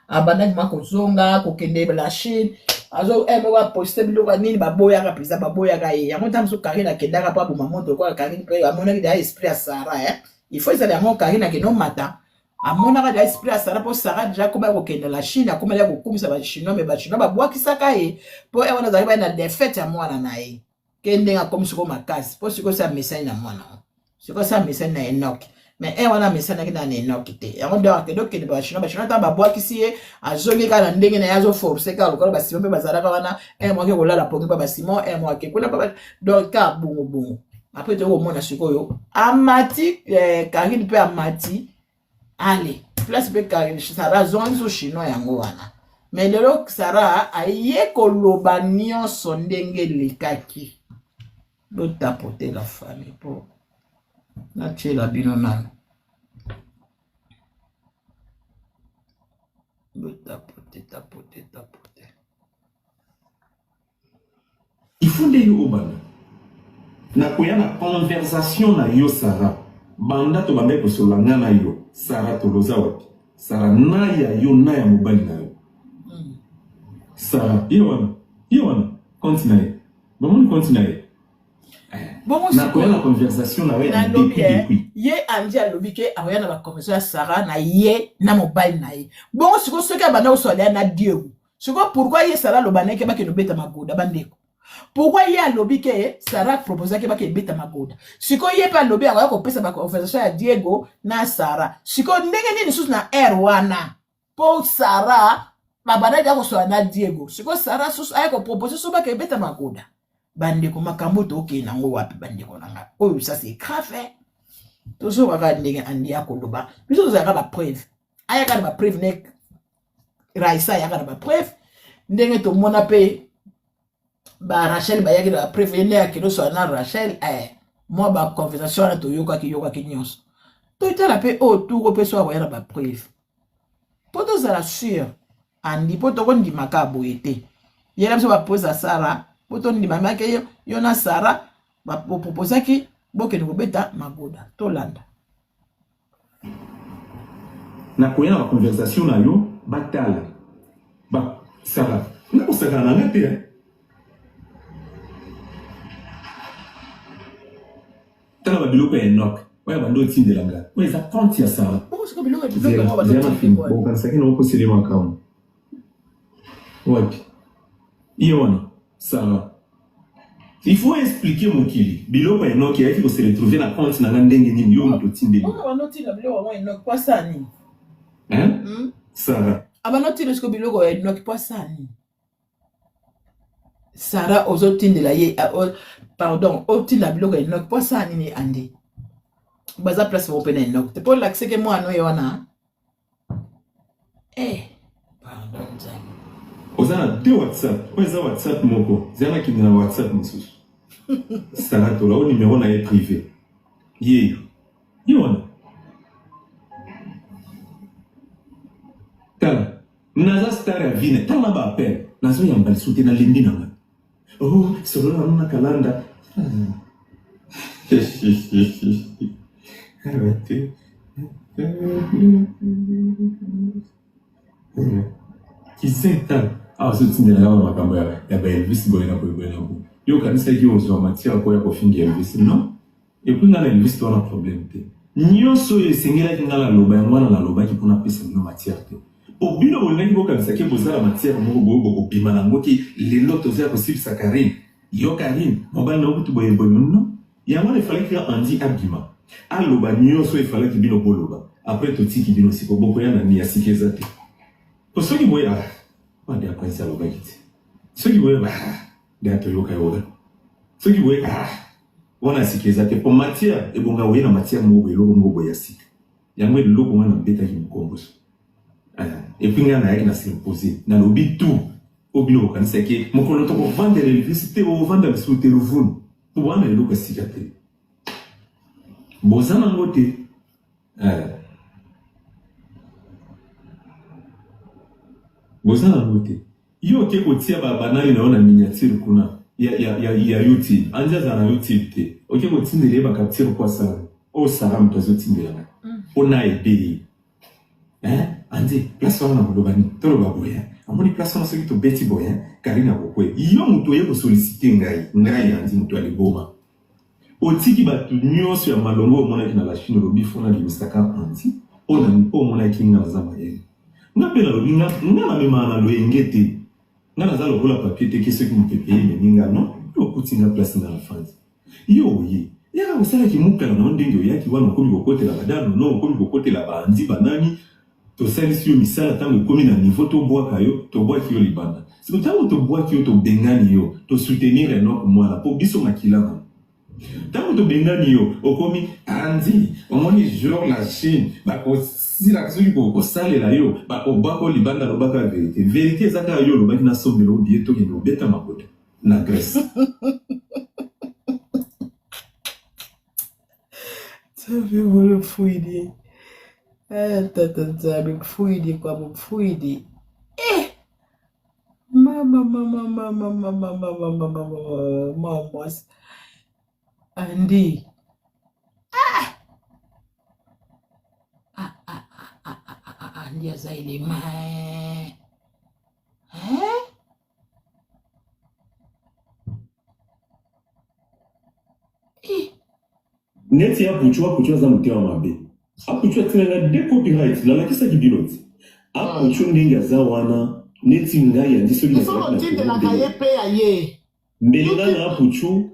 abandaki ma kozonga kokende la chine azo eh, moko aposte biloko ya nini baboyaka mpenza baboyaka ye yango ntango mosusu karine akendaka mpo aboma moto lokola karine mpe amonaki deya esprit ya sara eh. il faut ezala yango karine akende omata amonaka deja esprit ya sara mpo sara deja akomaki kokende la chine akomaki ya kokumisa bachinois me bachinois babwakisaka ye mpo ye wana azalaki baye na defete ya mwana na ye ke ndenge akomi sikoyo makasi mpo sikoyo si amesani na mwana yango sikoyo si amesani na enoki me e wana amesanaki na na enoki te yango nde akende okende bachinois bachinois ntango babwakisi ye azongi kaka na ndenge na ye azoforce kaka lokola basimon mpe bazalaka wana e mwake kolala pongi mpa basimon e mwake kuna mpa donc kaka bongo bongo apres toyei komona sikoyo amati eh, karine mpe amati ale place mpe karine sara azonga biso chinois yango wana me lelo sara aye koloba nyonso ndenge elekaki botapote la famille mpo natiela bino nano botapote tapote tapote Il faut nde yo obanda na koya na conversation na yo Sarah banda tobandaki kosolola nga na yo Sarah toloza wapi Sarah na ya yo na ya mobali na yo Sarah ye wana ye wana compte na ye bamoni compte na ye bongo nakoya na conversation na yo ya nalobi depuis eh, depuis ye andi alobi ke akoya na baconversation ya Sarah na ye na mobali na ye bongo sikoyo soki abanda kosolola ya na Diego sikoyo pourquoi ye Sarah aloba na ye ke bakende obeta magoda bandeko pourquoi ye alobi ke Sarah proposaki bakende beta magoda sikoyo ye mpe alobi akoya kopesa baconversation ya Diego na Sarah sikoyo ndenge nini lisusu na aire wana mpo Sarah babandaki ya kosolola na Diego sikoyo Sarah susu aye kopropose so bakende beta magoda bandeko makambo tokende nango wapi bandeko na ngai oyo ça c'est grave tozoka kaka ndenge andi akoloba biso tozalaka bapreuve ayaka na bapreuve ne Raissa ayaka na bapreuve ndenge tomona mpe ba Rachel bayaki na bapreuve ye nde akende osola na Rachel eh, mwa baconversation wana toyokaki yokaki nyonso. Totala mpe oyo tour mpe so akoya na bapreuve mpo tozala sur andi mpo tokondima kaka boye te. Yela biso bapreuve ya Sara mpo tondima make yo, yo na Sara boproposaki bokende kobeta magoda. Tolanda. Nakoya na baconversation na yo batala ba Sara nakosakana na nga te eh. Tala ba biloko ya Enoch oyo abandi otindela nga oyo eza compte ya Sarah. Bongo sikoyo biloko biloko Zela yango zela na bazotindi film kwa bokanisaki na okoseli makambo wapi ye wana Sarah. Il faut expliquer mokili biloko ya Enoch eyaki ko se retrouver na compte na nga ndenge nini yo moto otindeli Bongo nga banotinda biloko yango Enoch po asala nini? hein Hmm? Sarah. Abanotinda sikoyo biloko ya Enoch po asala nini? Sarah ozotindela ye pardon otinda biloko ya Enoch po asala nini ande baza place moko mpe na Enoch te po olakise ke mwana oyo wana eh pardon Nzambe. Oza na deux WhatsApp oyo eza WhatsApp moko zela nakende na WhatsApp mosusu Sarah Tola oyo numero na ye privé yeyo ye wana tala Naza star ya vie na tala ba appel nazo yamba lisusu te na lembi na nga oh solola nanu na kalanda Kizeta awa azotindela nga makambo ya ba Elvis boye na boye boye na boye yo okanisaki ozwa matière mpo ya kofinga Elvis non Et puis nga na Elvis toza na problème te. Nionso oyo esengelaki nga naloba yango wana nalobaki mpo napesa bino matière te. Po bino bolingaki bokanisa ke boza na matière moko boye bokobima na yango ke lelo toza ya kosilisa Carine. Yo Carine, mobali na yo kutu boye boye non. Yango wana efalaki kaka Andy abima aloba nionso oyo efalaki bino boloba. Après totiki bino sikoyo bokoya na nini ya sika eza te. Po soki boye ah wana nde Prince alobaki te. Soki boye ah nde toyoka yo wana. Soki boye ah Wana ya sika eza te po matière ebonga oye na matière moko boye eloko moko boye ya sika yango eloko wana nabetaki mokomboso eh, et puis ngai nayaki na s'impose nalobi tout oyo bino bokanisaki mokolo tokovandela Elvis te okovanda lisusu te luvunu po wana eloko ya sika te boza nango te eh. Boza nango te. Yo oke kotia ba banani na yo na miniature kuna ya, ya, ya, ya YouTube. Andy azala na YouTube te. Oke kotindela ye ba capture po asala nini? Oyo Sarah moto azotindela ngai. Po na aider ye. Hein? Andy, place wana nakoloba nini? Toloba boye. Hein? Amoni place wana soki tobeti boye, hein? Karine akokweya. Yo moto oye kosolicite ngai. Ngai Andy moto ya liboma. Otiki batu nionso ya malonga oyo omonaki na la Chine olobi faut nabimisa ka Andy po na po omonaki nga naza mayele. Nga pe nalobi nga nga namemaka na loyenge te. Nga naza lokola papier te ke soki mupepe eye ememi nga non. Yo okuti nga place nga nafandi. Yo oye yaka kosala kimukala na yo ndenge oyaki wana okomi kokotela ba da nono okomi kokotela ba Andy ba nani. Tosalisi yo misala tango ekomi na niveau tobwaka yo, tobwaki yo libanda. Sikoyo tango tobwaki yo tobengani yo, to soutenir Enock Mwana po biso makila na yo. Tango tobengani yo okomi Andy omoni jour la Chine bakosila soki kosalela yo bakobwaka yo libanda lobaka verite. Verite eza kaka yo olobaki nasombela yo billet tokende kobeta makoto na Grèce. Nzambe molo mfuidi. Eh, tata Nzambe mfuidi kwa mfuidi. Eh! Mama mama mama mama mama mama mama mama mwasi. Andi. Ah! Ah ah ah ah ah ah Andi aza elema. Eh? Eh. Neti Apuchu, Apuchu aza motema mabe. Apuchu atina nga de copyright, nalakisaki bino ti. Apuchu ndenge aza wana, neti ngai andi soki Il faut nazalaki na Congo kotindelaka mbele ye mpe ya ye. mbele nga na Apuchu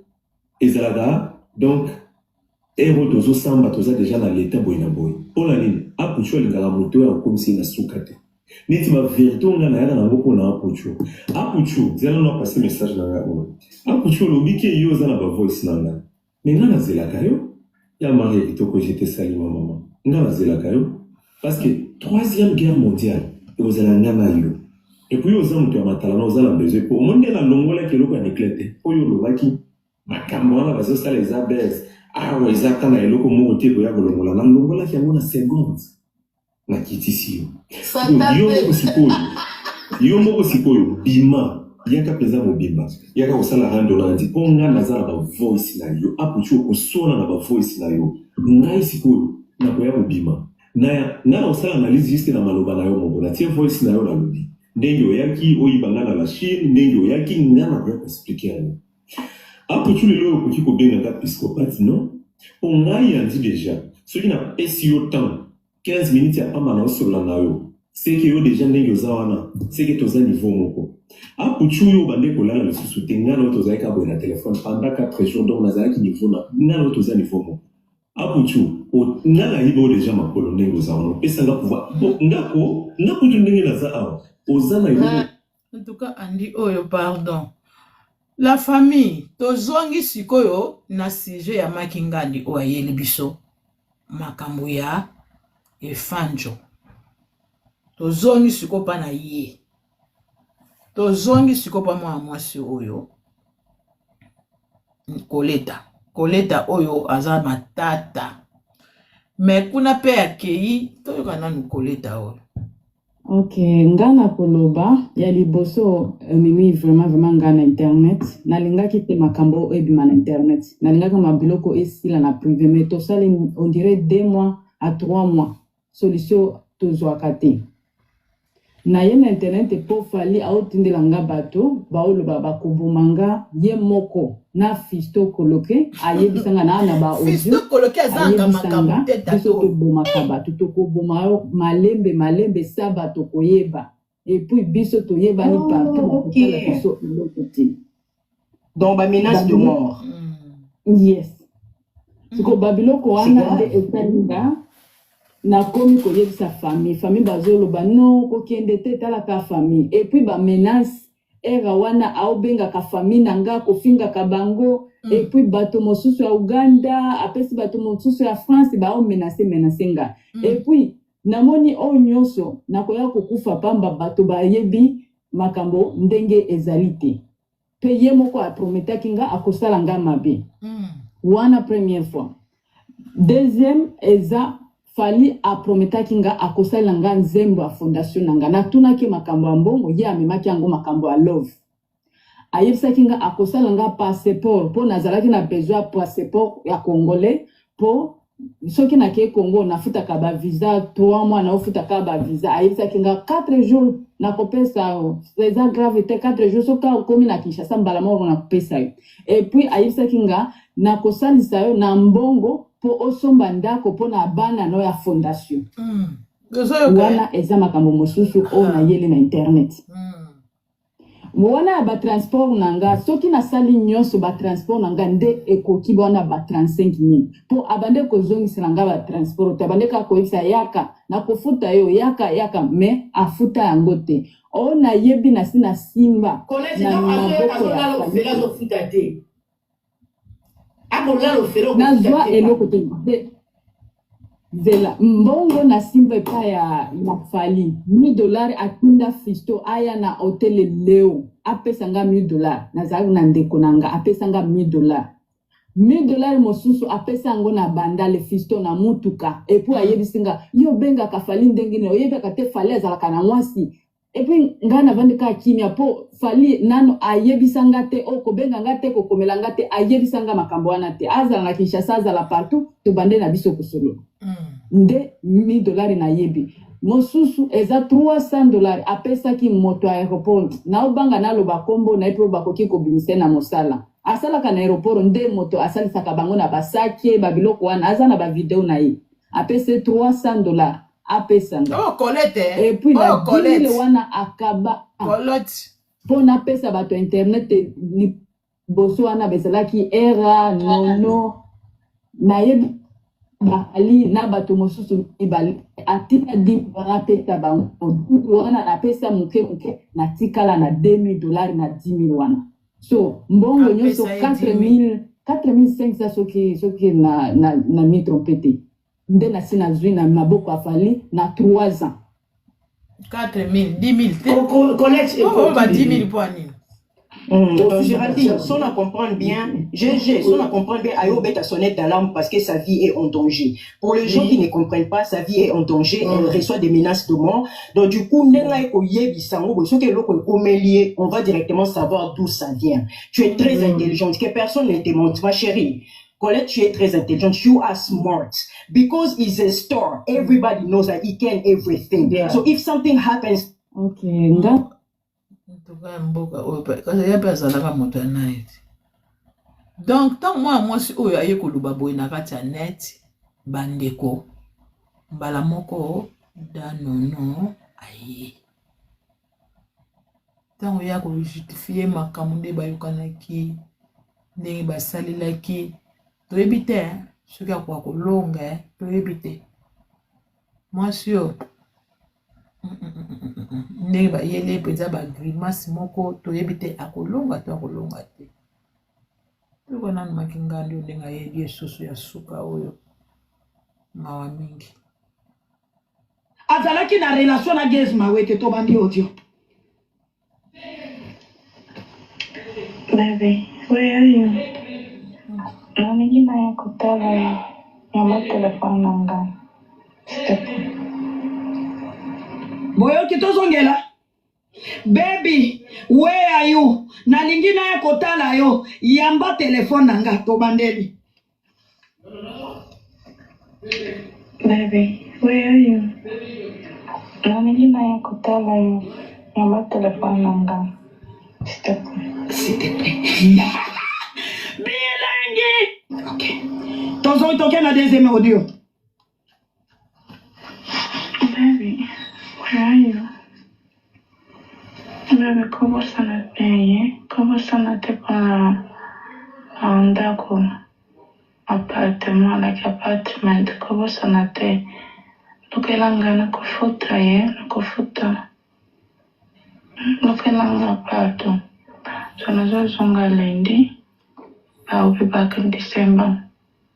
ezalaka donc heure oyo tozo samba toza dejà na l'etat boye na boye pona nini Apuchu alingaka moto oyo akokomisa ye na suka te neti ba verite oyo nga nayaka na yango pona Apuchu Apuchu zela nanu na passe message na nga oyo Apuchu olobi ke yo oza na ba voice na nga mais nga nazelaka yo ya Maria kitoko je te salue ma maman nga nazelaka yo parce que troisième guerre mondiale ekozala nga na yo et puis yo oza moto ya matalana oza na besoin po omoni nde nalongolaki eloko ya nucléaire te oyo olobaki Makambo wana bazosala eza buzz. Awa eza ata na eloko moko te ekoya kolongola. Nalongolaki yango na seconde. Nakitisi yo. Satan Yo pe. moko sikoyo, yo moko sikoyo bima, yaka mpenza mobimba, yaka kosala rando na Andy mpo nga naza na ba voice na yo. Apuchu okoswana na ba voice na yo. Ngai sikoyo nakoya kobima. Na nga nakosala analyse juste na maloba na yo moko. Natie voice na yo nalobi ndenge oyaki oyiba nga na la Chine, ndenge oyaki nga nakoya ko expliquer yango. Apuchu lelo oyo okoki kobenga nga psychopathe non? Po ngai Andy dejà soki na pesi yo temps 15 minutes ya pamba nao solola na yo ce que yo dejà ndenge oza wana ce que toza niveau moko. Apuchu yo obandaki kolala lisusu te nga na yo tozalaki kaka boye na telephone pendant 4 jours donc nazalaki niveau na nga na yo toza niveau moko. Apuchu o nga na yiba yo dejà makolo ndenge oza wana opesa nga pouvoir po nga ko nga kutu ndenge naza awa oza na eloko En tout cas Andy oyo pardon. La famille tozongi sikoyo na sujet ya Maki Ngandi oyo ayeli biso makambo ya Efandjo. Tozongi sikoyo pa na ye. Tozongi sikoyo pa mwana mwasi oyo Koleta. Koleta oyo aza matata. Mais kuna pe akeyi toyoka nanu Koleta oyo. Ok, nga na koloba ya liboso euh, Mimi vraiment vraiment nga na internet nalingaki te makambo oyo ebima na internet nalingaki ma biloko esila na privé mais tosali on dirait 2 mois à 3 mois solution tozwaka te. Naye na internet po Fally aotindela nga bato baoloba bakoboma nga ye moko na Fisto Koloke ayebisa nga na ba audio. Fisto Koloke azanga Ayebisa makambo nga te biso tato. Tobomaka bato, tokoboma yo malembe malembe saba tokoyeba et puis biso toyebani partout. Oh, Bakosala ok. biso eloko te. Donc, ba menace de mort. Yes, siko babiloko C'est wana nde grave. esali nga nakomi koyebisa famille. Famille bazoloba non, kokende te, talaka famille et puis bamenace era wana aobengaka famille na nga, kofingaka bango. Et puis bato mosusu ya Uganda apesi bato mosusu ya France baomenace menace nga. Et puis namoni oyo nyonso nakoya kokufa pamba, bato bayebi makambo ndenge ezali te mpe ye moko aprometaki nga akosala nga mabe. Wana première fois. Deuxième eza Fally aprometaki nga akosalela nga nzembo ya fondation na nga. Natunaki makambo ya mbongo, ye amemaki yango makambo ya love. Ayebisaki nga akosala nga passeport mpo nazalaki na besoin ya passeport ya congolais mpo soki nakei Congo nafutaka bavisa 3 mois, naofutaka bavisa. Ayebisaki nga 4 jours nakopesa yo, eza grave te, 4 jours soki okomi na Kinshasa mbala moko nakopesa yo. Et puis ayebisaki nga nakosalisa yo na mbongo mpo osomba ndako mpo na bana no ya fondation. Ozoyoka, eh? Wana eza makambo mosusu oyo nayeli na internet. Wana ya batransport na nga, soki nasali nyonso batransport na nga nde ekoki wana ba 35 000 mpo abande kozongisela nga batransport te. Abande kaka koyebisa yaka nakofuta yo, yaka yaka, mais afuta yango te. Oyo nayebi nasi nasimba Colette, na donc azoyaka maboko ya azolala ofele Fally. azofuta te. Akolala ofele okofuta Nazwa te. eloko te. Zela mbongo nasimba epai ya Fally 1000 dollar. Atinda Fisto aya na hotel Leo apesa nga 1000 dollar. Nazalaki na ndeko na nga apesa nga 1000 dollar. 1000 dollar mosusu apesa yango na Bandale Fisto na mutuka. Et puis ayebisi nga yo obengaka Fally ndenge nini, oyebaka te Fally azalaka na mwasi. Et puis ngai navandi kaka kimia mpo Fally nano ayebisa nga te o kobenga nga te, kokomela nga te. Ayebisa nga makambo wana te. Azala na Kinshasa, azala partout, tobande na biso kosolola. Nde 1000 dollar nayebi mosusu eza 300 dollar apesaki moto ya aéroport. Naobanga naloba nkombo na ye mpo bakoki kobimisa ye na mosala asalaka na aéroport. Nde moto asalisaka bango na basaki babiloko wana, aza na bavideo na ye. Apesi ye 300 dollar apesa nga. Oh, Colette, eh? Et puis na Oh, 10 Colette. 000 wana akaba Colette. mpo napesa bato ya internet liboso wana bezalaki era nono nayebi bali na bato mosusu mibale atika di apesa bango wana. Napesa moke moke, natikala na 2000 dollar na 10 000 wana. So mbongo nyonso Apesa ye 10 000. 4000 4500 soki na mi trompe te nde nasi nazwi na maboko ya Fally na 3 ans. 4000, 10 000 te. Colette Oh, ba ekoki 10 000 bébé. mpo ya nini? Donc Géraldine, si on comprend bien, GG, si on comprend bien, ayo beta sonnette d'alarme parce que sa vie est en danger. Pour les gens qui ne comprennent pas, sa vie est en danger, elle reçoit des menaces de mort. Donc du coup, ndenge ekoyebisa yango boye, soki eloko ekomeli ye, on va directement savoir d'où ça vient. Tu es très intelligente, que personne ne te mente, ma chérie. Colette, tu es très intelligente. You are smart. Because he's a star, everybody knows that he can everything. So if something happens, Ok, nga Ntuka ya mboka oyo kasi ye mpe azalaka moto ya night. Donc ntango mwana mwasi oyo aye koloba boye na kati ya net, bandeko, mbala moko Danono aye ntango ya kojustifie makambo nde bayokanaki, ndenge basalelaki, toyebi te soki akoka kolonga, toyebi te. Mwasi oyo ndenge bayeli mpenza bagrimace moko, toyebi te akolonga to akolonga te. Toyoka nanu Makingandi oyo ndenge ayebi esusu ya suka oyo, mawa mingi. Azalaki na relation na Gaz Mawete. Tobandi audio. Baby, where are you? Nalingi naya kotala yo. Yamba telefone na ngai. S'il te plaît. Boyoki, tozongela. Baby, where are you? Nalingi naya kotala yo. Yamba telefone na nga. Tobandeli. Baby, where are you? Nalingi naya kotala yo. Yamba telefone na ngai. S'il te plaît. S'il te plaît. Bilengi. Ok. Tozongi, toke na deuxième audio. Baby, where are you? Baby, kobosana te ye. Kobosana te mpona na ndako. Appartement, like apartment. Kobosana te. Lukela ngai na kofuta ye. Na kofuta. Lukela nga pardon. So nazozonga lundi. I will be back in December.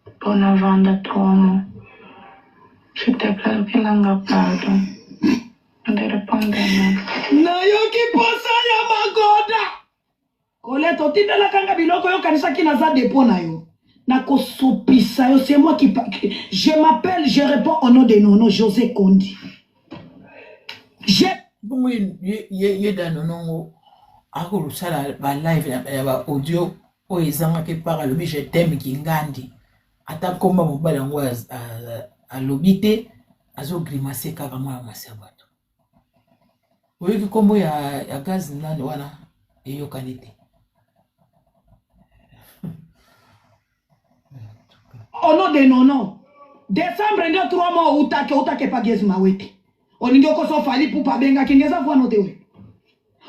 Mpona vanda 3 mois. S'il te plaît, lukela nga pardon. Nde répondre na. Nayoki posa ya magoda. Colette, otindelaka nga biloko, yo okanisaki naza depo na yo. Nakosopisa yo. C'est moi qui je m'appelle, je réponds au nom de Nono José Kondi. Je Bongo ye Danonongo akosala balive ya baaudio oyo ezangaki part. Alobi "je t'aime" Kingandi, ata nkomba mobali yango alobi te, azogrimace kaka. Mwana mwasi ya bato, oyoki nkombo ya gaz nani wana eyokani te. Au nom de Nono, décembre nde 3 mois. Outake, outake pa Gaz Mawete. Olingi okosa Fally Ipupa abengaki nge eza vwano te. Oyo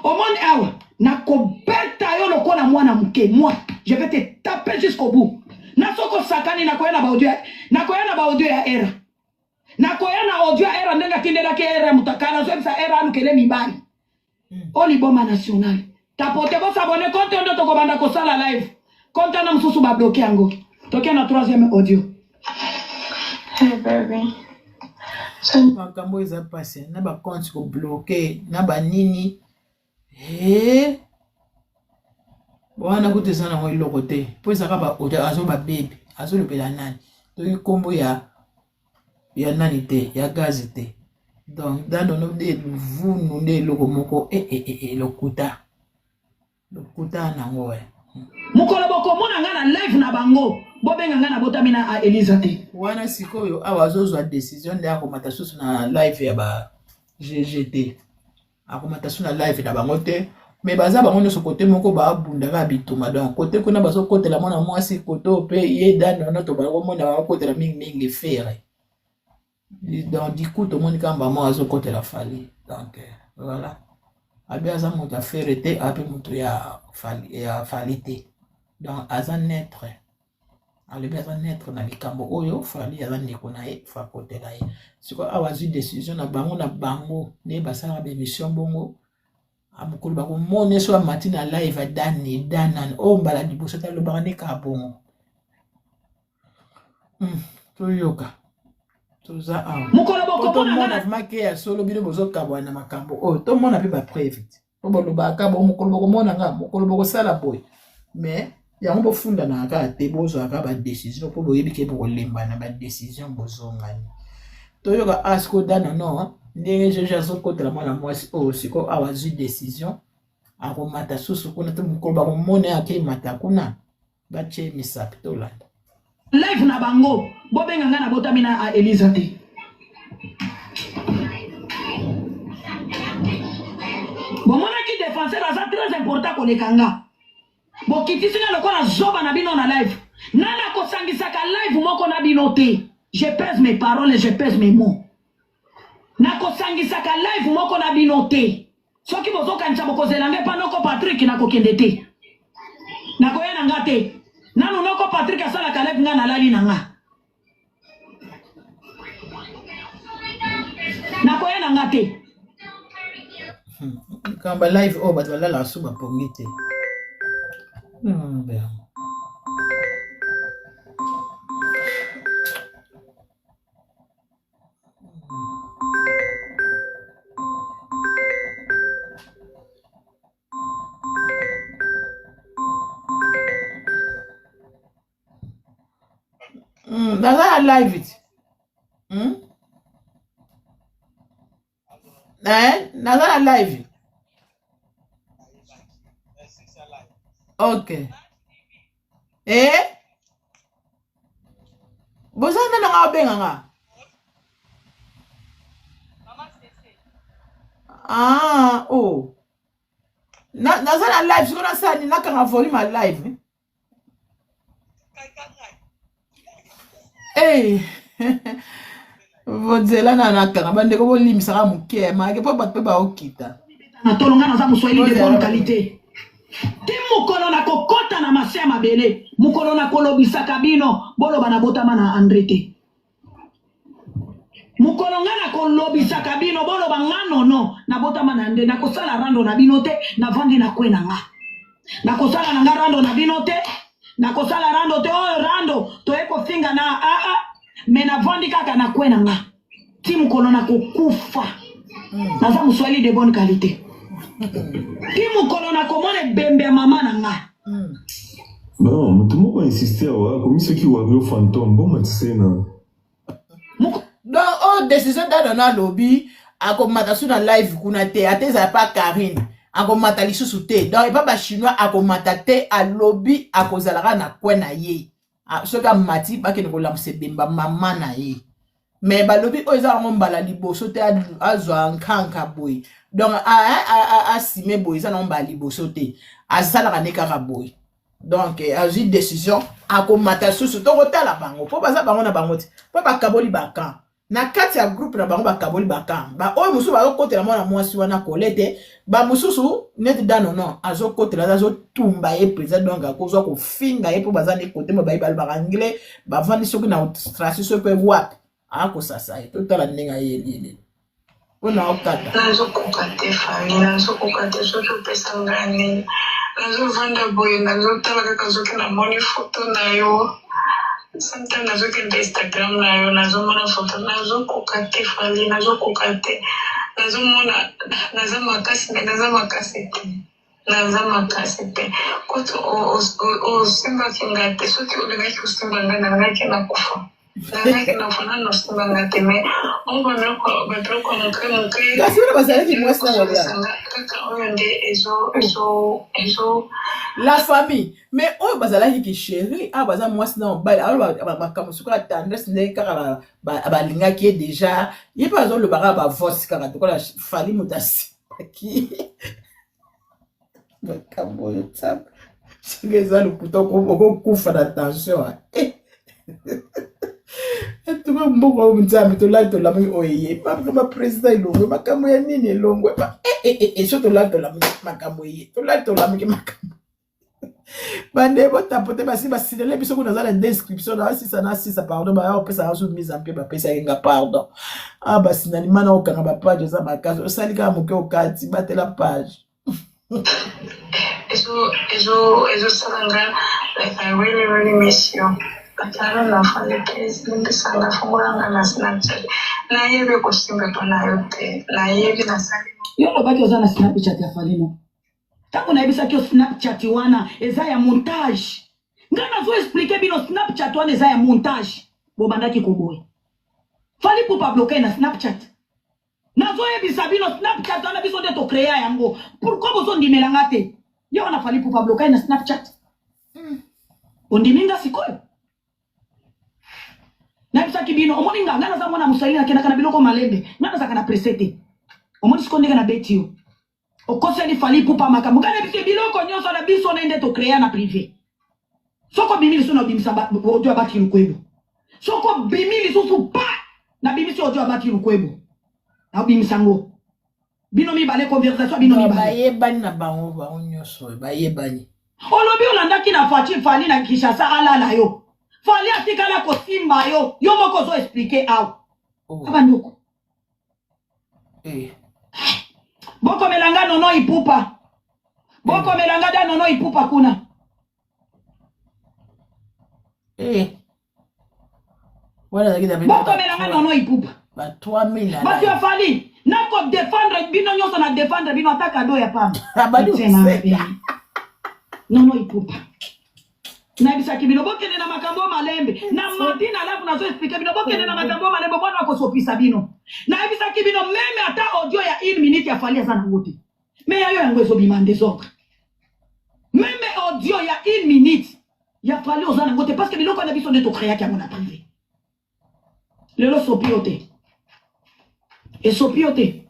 omoni awa, nakobeta yo lokola mwana moke. Moi, je vais te taper jusqu'au bout. Na soki osakani, nakoya na baaudio, nakoya na baaudio ya era, nakoya na audio ya era ndenge atindelaki era moto akala, azoyebisa era alukele mibali. O liboma national tapote. Bosabone compte nde tokobanda kosala live. Compte wana mosusu babloke yango. Toke na troisième audio. Hey baby. So Makambo eza mpasi na bacompte kobloke na banini e wana kutu eza nango eloko te, mpo ezaka baaudio. Azoba baby, azolobela nani? Toki nkombo ya nani te, ya gazi te. Donc Danono nde vunu nde eloko moko e, e, e, e, lokuta, lokuta nango e. Mokolo bokomona nga na live na bango, bobenga nga na botami na Eliza te. Wana sikoyo awa azozwa décision nde akomata susu na live ya ba GG te, akomata su na live na bango te. Me baza bango nyonso kote moko, babundaka bituma. Donc kote kuna bazokotela mwana mwasi, kote oyo mpe ye Danono to bakomona bakotela mingimingi Ferre. Donc du coup tomoni kaka mama azokotela Fally. Donc voilà, abi aza moto ya Ferre te, ape moto ya Fally te. Donc aza neutre, alobi aza neutre na likambo oyo. Fally aza ndeko na ye, fa akotela ye. Sikoyo awa azwi décision na bango, na bango nde basalaka baémission bongo. Mokolo bakomona so amati na live adani danani oyo mbala liboso te, alobaka nde kaka bongo. Toyoka, toza awa. Mokolo bokomona nga na vraiment ke ya solo, bino bozokabwana na makambo oyo, tomona mpe bapreuve te. Po bolobaka bo mokolo bokomona nga, mokolo bokosala boye. Mais yango bofundanaka kaka te, bozwaka ba decision po boyebi ke bokolembana ba decision bozongani. Toyoka ah sikoyo dana non ndenge jeje azokotela mwana mwasi oyo sikoyo awa azwi decision akomata susu kuna te mokolo bakomona ye akemata kuna batie misapi tolanda. Live na bango bobenga nga na botami na Eliza te. Bomonaki defenseur aza très important koleka nga. Bokitisi nga lokola zoba na bino na live. Nani akosangisaka live moko na bino te. Je pèse mes paroles et je pèse mes mots. Nakosangisaka live moko na bino te. Soki bozokanisa bokozela nga epa noko Patrick nakokende te. Nakoya na nga te. Nanu noko Patrick asalaka live nga nalali na nga. Nakoya na nga te. Likambo live oyo bato balalaka su bapongi te. Naza na live ti. Hmm? Eh, naza na live. Ok. Eh? Boza nde nanga obenga nga? Ah, oh. Na, naza na live sikoyo nasala nini nakanga volume ya live. Hey. Nzela na nakanga bandeko bolimbisaka moke make mpo bato mpe baokita. Na tolo nga naza moswahili de bonne qualité. Ti mokolo na kokota na mase ya mabele, mokolo na kolobisaka bino, boloba na botama na Andre te. Mokolo nga na kolobisaka bino, boloba nga nono na botama na Andre, nakosala rando na bino te, navandi na kwe na nga. Nakosala na nga rando na bino te, nakosala rando te, oyo rando toye kofinga na a a, me navandi kaka na kwe na nga. Ti mokolo na kokufa. Naza moswahili de bonne qualité. Ti mokolo na komona ebembe ya mama na nga. Bon, moto moko insiste awa akomi soki wario fantôme bomatisa ye na Donc oyo décision dada na alobi akomata su na live kuna te ata ezala pa Karine akomata lisusu te donc epa ba chinois akomata te alobi akozalaka na coin na ye soki amati bakende kolamusa ebemba mama na ye mais balobi oyo eza yango mbala liboso te azwa nkanka boye donc asime boye eza nango mbala liboso te asalaka nde kaka boye donc eh, azwi décision akomata susu tokotala bango mpo baza bango na bango te mpo bakaboli bakamp na kati ya groupe na bango bakaboli bakamp baoyo mosusu bazokotela mwana mwasi wana kole te bamosusu neti danono azokotela azotumba ye mpenza donc akozwa kofinga ye mpo baza nde kote mo baye balobaka anglais bavandi soki na austratie soki mpe wapi akosasa ye totala ndenge ayeli ye mpo na okata Nazokoka te Fanny, nazokoka te soki opesa nga nini. Nazovanda boye nazotala kaka soki namoni foto na yo. Sometimes nazokende Instagram na yo nazomona foto nazokoka te Fally, nazokoka te. Nazomona naza makasi me naza makasi te. Naza makasi te. Kutu osimbaki nga te soki olingaki kosimba nga nalingaki nakufa. Nalingaki nakufa nanu osimba nga te mais oyo ba biloko ba biloko ya moke moke kasi wana bazalaki mwasi na mobali ezosala nga kaka oyo nde ezo ezo ezo la famille mais oyo bazalaki ki chéri awa baza mwasi na mobali aloba makambo sikoyo ya tendresse ndenge kaka balingaki ye deja ye mpe azoloba kaka bavoice kaka tokola fali moto asimbaki makambo oyo nzambe soki eza lokuta okokufa na tension eh. Tuka mboka oyo nzambe tolali tolamuki oyo eye ba président elongwe makambo ya nini elongwe eh, eh, eh, so tolali tolamuki makambo eye tolali tolamuki makambo bande botapote basi basinele biso kuna aza na description na asisa na asisa pardon baya kopesa nga so mise en pied bapesaki nga pardon ah basinali mana okanga bapage eza makasi osali kaka moke okati batela page ezo ezo ezosala nga like I really really miss you but I don't know Fally please limbisa nga fongola nga na Snapchat nayebi kosimba epa na yo te nayebi nasali. Yo olobaki oza na Snapchat ya Fally non? Tango nayebisaki yo Snapchat wana eza ya montage. Nga nazo expliquer bino Snapchat wana eza ya montage. Bobandaki koboya. Fally Ipupa bloquer na Snapchat. Nazoyebisa bino Snapchat wana biso nde to créa yango. Pourquoi bozondimela nga te? Ye wana Fally Ipupa bloquer na Snapchat. Ondimi nga sikoyo? Nayebisaki bino, omoni nga, nga naza mwana moswahili nakendaka na biloko malembe. Nga nazalaka na presse te. Omoni sikoyo ndenge nabeti yo. Okoseli Fally Ipupa makambo. Nga nayebisi biloko nyonso na biso na nde to créa na privé. Soko obimi lisusu na obimisa audio ya Bati Lukwebo. Soko obimi lisusu pa na bimisi audio ya Bati Lukwebo. Na obimisa ngo. Bino mibale conversation bino mibale. Bayebani na bango bango nyonso bayebani. Olobi olandaki na Fatshi Fally na Kinshasa alala yo. Fally atikala kosimba yo. Yo moko ozo expliquer awa. Oh. Abandoko. Eh. Bokomela nga nono ipupa. Bokomela nga da nono ipupa kuna. Eh. Wana ezalaki na Bokomela nga nono ipupa. Ba 3000 Bato ya Fally nako defendre bino nyonso na defendre bino ata kado ya pamba. Abandi koseka. Nono ipupa. Nayebisaki bino bokende na makambo malembe na mati na lavu nazo explike bino bokende na makambo malembe mwana akosopisa bino. Nayebisaki bino meme ata audio ya une minute ya Fally aza nango te. Mais ya yo yango ezobima en desordre. Meme audio ya une minute ya Fally oza nango te parce que biloko na biso nde tocreaki yango na privé. Lelo sopi yo te. Esopi yo te.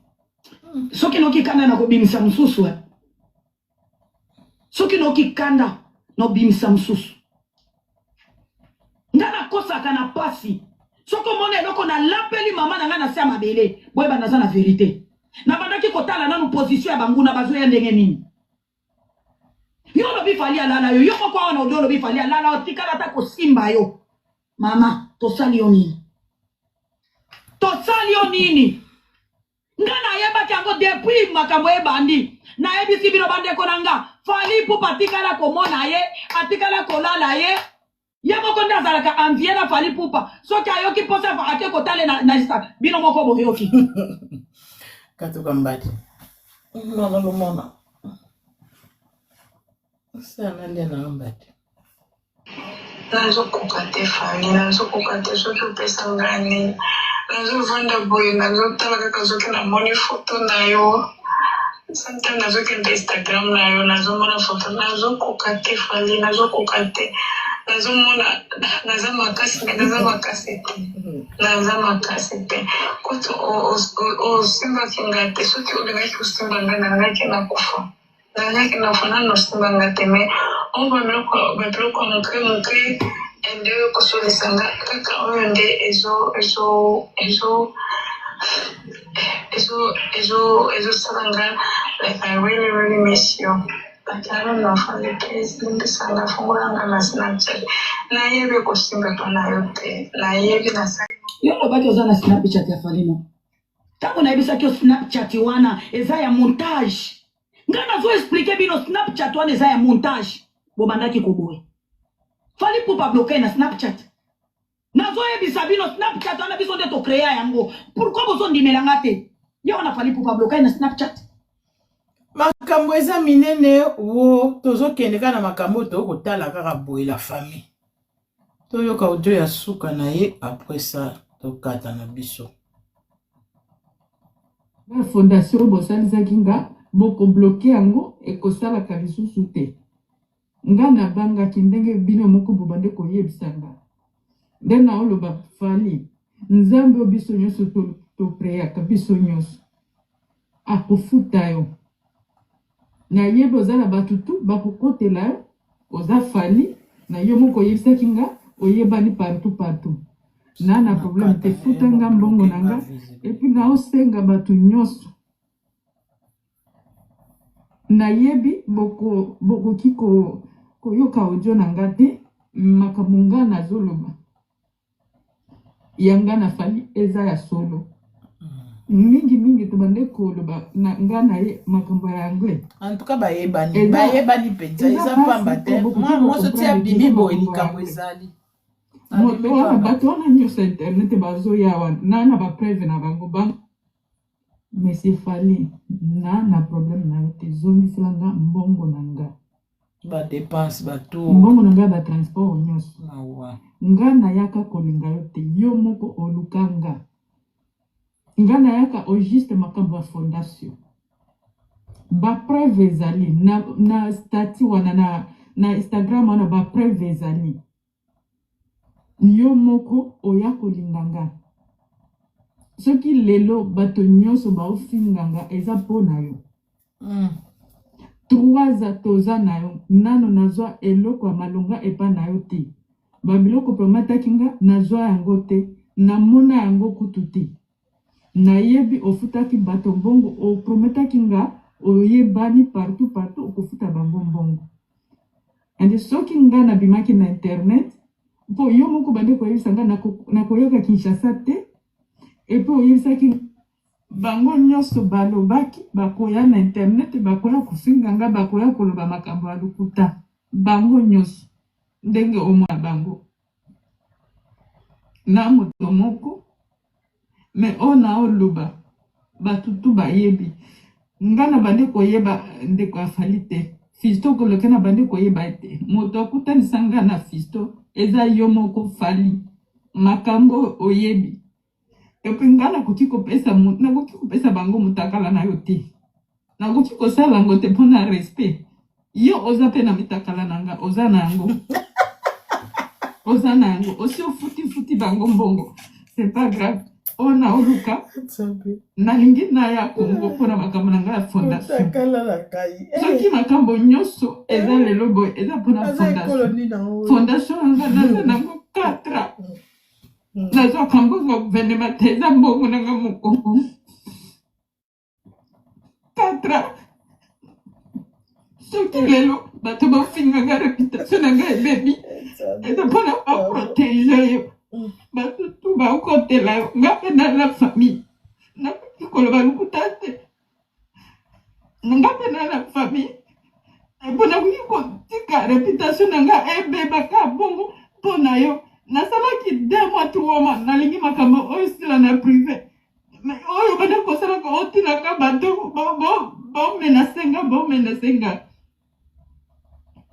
Soki noki kanda na kobimisa mosusu eh. Soki noki kanda na obimisa mosusu. Nga nakosaka na pasi. Soki omoni eloko nalapeli mama na nga na se ya mabele, boyeba naza na verite. Nabandaki kotala nanu position ya banguna bazoya ndenge nini. Yo olobi Fally alala yo, yo moko awa na audio olobi Fally alala yo, tikala ata kosimba yo. Mama, tosali yo nini? Tosali yo nini? Nga nayebaki yango depuis makambo ebandi. Nayebisi bino bandeko na nga, Fally Ipupa atikala komona ye, atikala kolala ye. Ye moko nde azalaka envie na Fally Ipupa. Soki ayoki mposa ake kotale na, na Insta. Bino moko boyoki. Katuka mbadi. Mama lomona. Sana nde na mbadi. Nazokoka te Fally, nazokoka te soki opesa nga nini. Nazovanda boye nazotala kaka soki namoni foto na yo. Sometimes nazokende Instagram na yo nazomona foto nazokoka te Fally, nazokoka te. Nazomona naza makasi me naza makasi te. Naza makasi te. Kutu osimbaki nga te soki olingaki kosimba nga nalingaki nakufa. Nazalaki na fana no simba nga te mais oyo ba biloko ba biloko ya muke muke nde kosolisa nga kaka oyo nde ezo ezo ezo ezo ezo ezosala nga like I really really miss you like I don't know Fally please limbisa nga fongola nga na Snapchat nayebi kosimba epa na yo te nayebi nasali Yo olobaki oza na Snapchat ya Fally non? Tango nayebisaki yo Snapchat wana eza ya montage. Nga nazo expliquer bino Snapchat wana eza ya montage. Bobandaki koboya. Fally Ipupa bloquer na Snapchat. Nazoyebisa bino Snapchat wana biso nde to créa yango. Pourquoi bozondimela nga te? Ye wana Fally Ipupa bloquer na Snapchat. Makambo eza minene wo tozokende kaka na makambo oyo tokotala kaka boye la famille. Toyoka audio ya suka na ye après ça tokata na biso. Ba fondation oyo bosalisaki nga boko bloque yango ekosalaka lisusu te nga nabangaki ndenge bino moko bobande koyebisa nga nde naoloba Fally nzambe oyo biso nyoso to, to preyaka biso nyoso akofuta yo Nayebi oza na batu tout bakokotela yo oza Fally na yo moko oyebisaki nga oyebani partout partout na na problème te futa nga mbongo na nga epuis naosenga batu nyoso nayebi boko bokoki ko koyoka audio na nga te makambo nga nazoloba ya nga na Fally eza ya solo mingi mingi tobande koloba na nga na ye makambo ya anglais en tout cas bayebani bayebani mpenza eza pamba te mwasi oti abimi boye likambo ezali moto wana bato wana nyonso internet bazoya wana na na bapreuve na bango bango. Monsieur Fally na na problème na yo te zongisela nga mbongo na nga. Ba depenses ba tour. Mbongo na nga ya ba transport nionso. Mawa. Nga nayaka kolinga yo te yo moko oluka nga. Nga nayaka au juste makambo ya fondation. Ba preuve ezali na na statut wana na na Instagram wana ba preuve ezali. Yo moko oya kolinga nga. Soki lelo bato nyoso baofinga nga eza po na yo. Trois ans toza na yo nano nazwa eloko ya malonga epa na yo te. Ba biloko prometaki nga nazwa yango te namona yango kutu te. Nayebi ofutaki bato mbongo o prometaki nga oyebani partout partout okofuta bango mbongo. And soki nga nabimaki na internet po yo moko obandi koyebisa nga nakoyaka Kinshasa te et puis oyebisaki bango nionso balobaki bakoya na internet bakoya kofinga nga bakoya koloba makambo ya lokuta bango nionso ndenge omona bango na moto moko Mais oyo nao loba batu tout bayebi nga na bandi koyeba ndeko ya Fally te Fiston koloke na bandi koyeba ye te moto akutanisa nga na Fiston eza yo moko Fally makambo oyo oyebi epuis nga nakoki kopesa nakoki kopesa bango mutakala na yo te Nakoki kosala yango te pona respect. Yo oza pe na mitakala na nga, oza na yango. Oza na yango. Osi ofuti futi bango mbongo. C'est pas grave. Oyo na oluka, nalingi naya Congo pona makambo na nga ya fondation. Mutakala na ngai. Soki makambo nyonso eza lelo boye, eza pona Aza ekolo fondation. nini yango? Fondation na nga naza nango 4 ans. Nazwaka mbongo ya gouvernement te, eza mbongo na nga moko. 4 ans soki lelo bato bafinga nga reputation na nga ebebi eza mpona baprotege yo bato tu bakotela yo nga mpe na la famille nakoki koloba lokuta te nga mpe na la famille mpo nakoki kotika reputation na nga ebebaka bongo mpo na yo nasalaki deux mois trois mois nalingi makambo oyo esila na prive Mais oyo banda kosalaka otinaka bato bomenase nga bomenase nga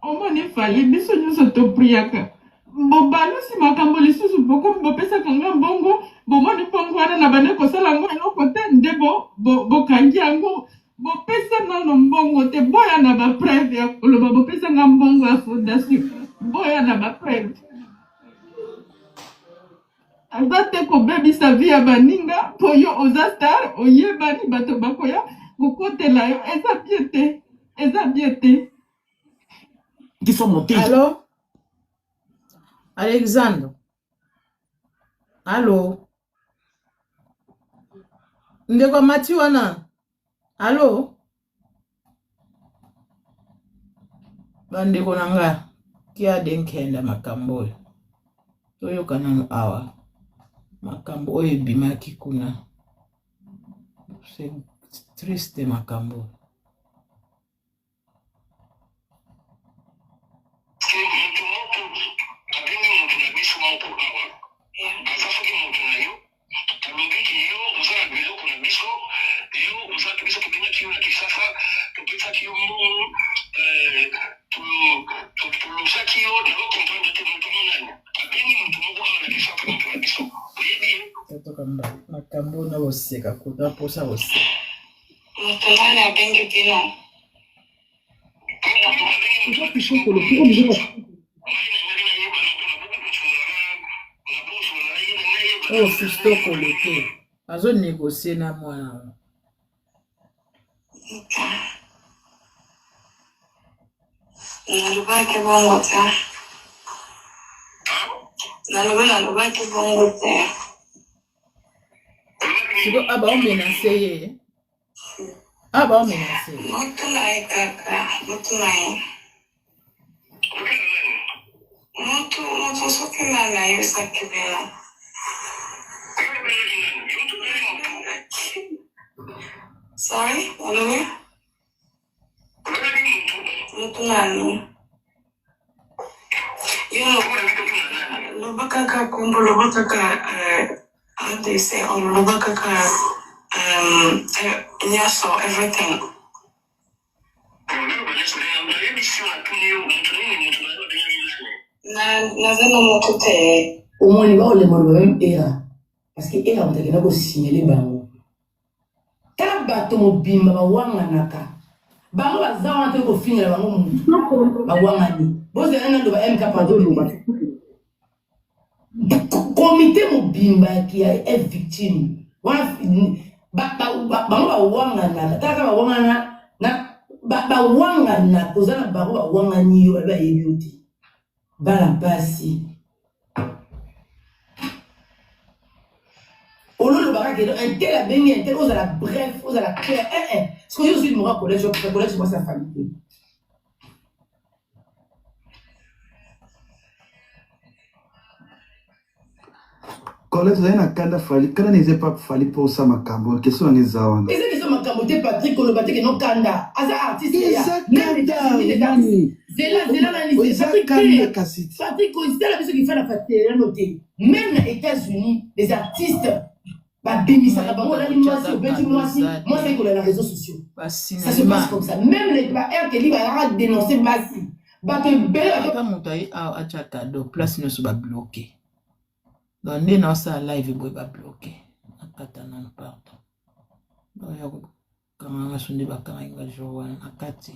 omoni fali biso nyonso topriaka bobalusi makambo lisusu bokomi bopesaka nga mbongo bomoni mbongo wana na bande kosala yango eloko te nde bokangi yango bopesa nano mbongo te boya na bapreuve ya koloba bopesa nga mbongo ya fondation boya na bapreuve Aza te kobebisa vie ya baninga po yo oza star oyebani bato bakoya kokotela yo eza bien te eza bien te. Qui sont montés. Allo Alexandre Allo Ndeko amati wana Allo Bandeko na nga kiade nkenda makambo oyo toyoka nanu awa makambo oyo ebimaki kuna c'est triste makambo oyo. Que mutu moko abengi mutu na biso moko awa aza soki mutu na yo alobi ke yo oza na biloko na biso yo oza biso tobengaki yo na Kinshasa topesaki yo mbongo euh, tolosaki yo nazo comprendre te mutu yango nani abengi mutu moko awa na Kinshasa mutu na biso oyebi ye Totoka makambo na koseka kuta mposa koseka. Moto nani abengi bino? Oyo Fiston Koleke azo négocier na mwana wana. Nalobaki bongo te. Nalobi nalobaki bongo te. Siko aba omenase ye. Ah ba menace. Mutu na ye kaka, mutu na ye. Mutu mutu soki nani ayebisaki bino. Sorry, olobi? Mutu nani? Yo loba kaka kombo, loba kaka eh, how do you say, or loba kaka eh, Um, nyonso, everything. Naza na moto te. Omoni baolemba loba meme era parce que era moto akenda kosignale bango. Tala bato mobimba bawanganaka bango baza wana toki kofingela bango mutu bawangani bozela nani naloba MK pardon bebe. Comite mobimba ya F victime wana bango bawanganaka tala kaka bawangana na bawanganaka oza na bango bawangani yo babi bayebi yo te bana basi ololobaka ke un tel abengi un tel ozala bref ozala clair eh, eh. Soki yo ozwi numéro ya collège collège mwasi ya famille te. Colette ozali na kanda Fally kanda na eza epa Fally po osala makambo question nanga eza wana. Eza question makambo te Patrick koloba te ke no kanda aza artiste ya Eza kanda nani zela zela nani eza kanda kasi Patrick kozala biso kifana fatelano te même na États-Unis les artistes babimisaka bango olali mwasi obeti mwasi mwasi ayei kolala na réseaux sociaux ça se passe comme ça même les ba R Kelly bayaka dénoncer basi bato ebele ata moto aye awa atya cadeau place nyonso babloke donc nde naosala live boye babloke nakata nano pardon oya kokanga nga so nde bakangaki nga jour wana nakati.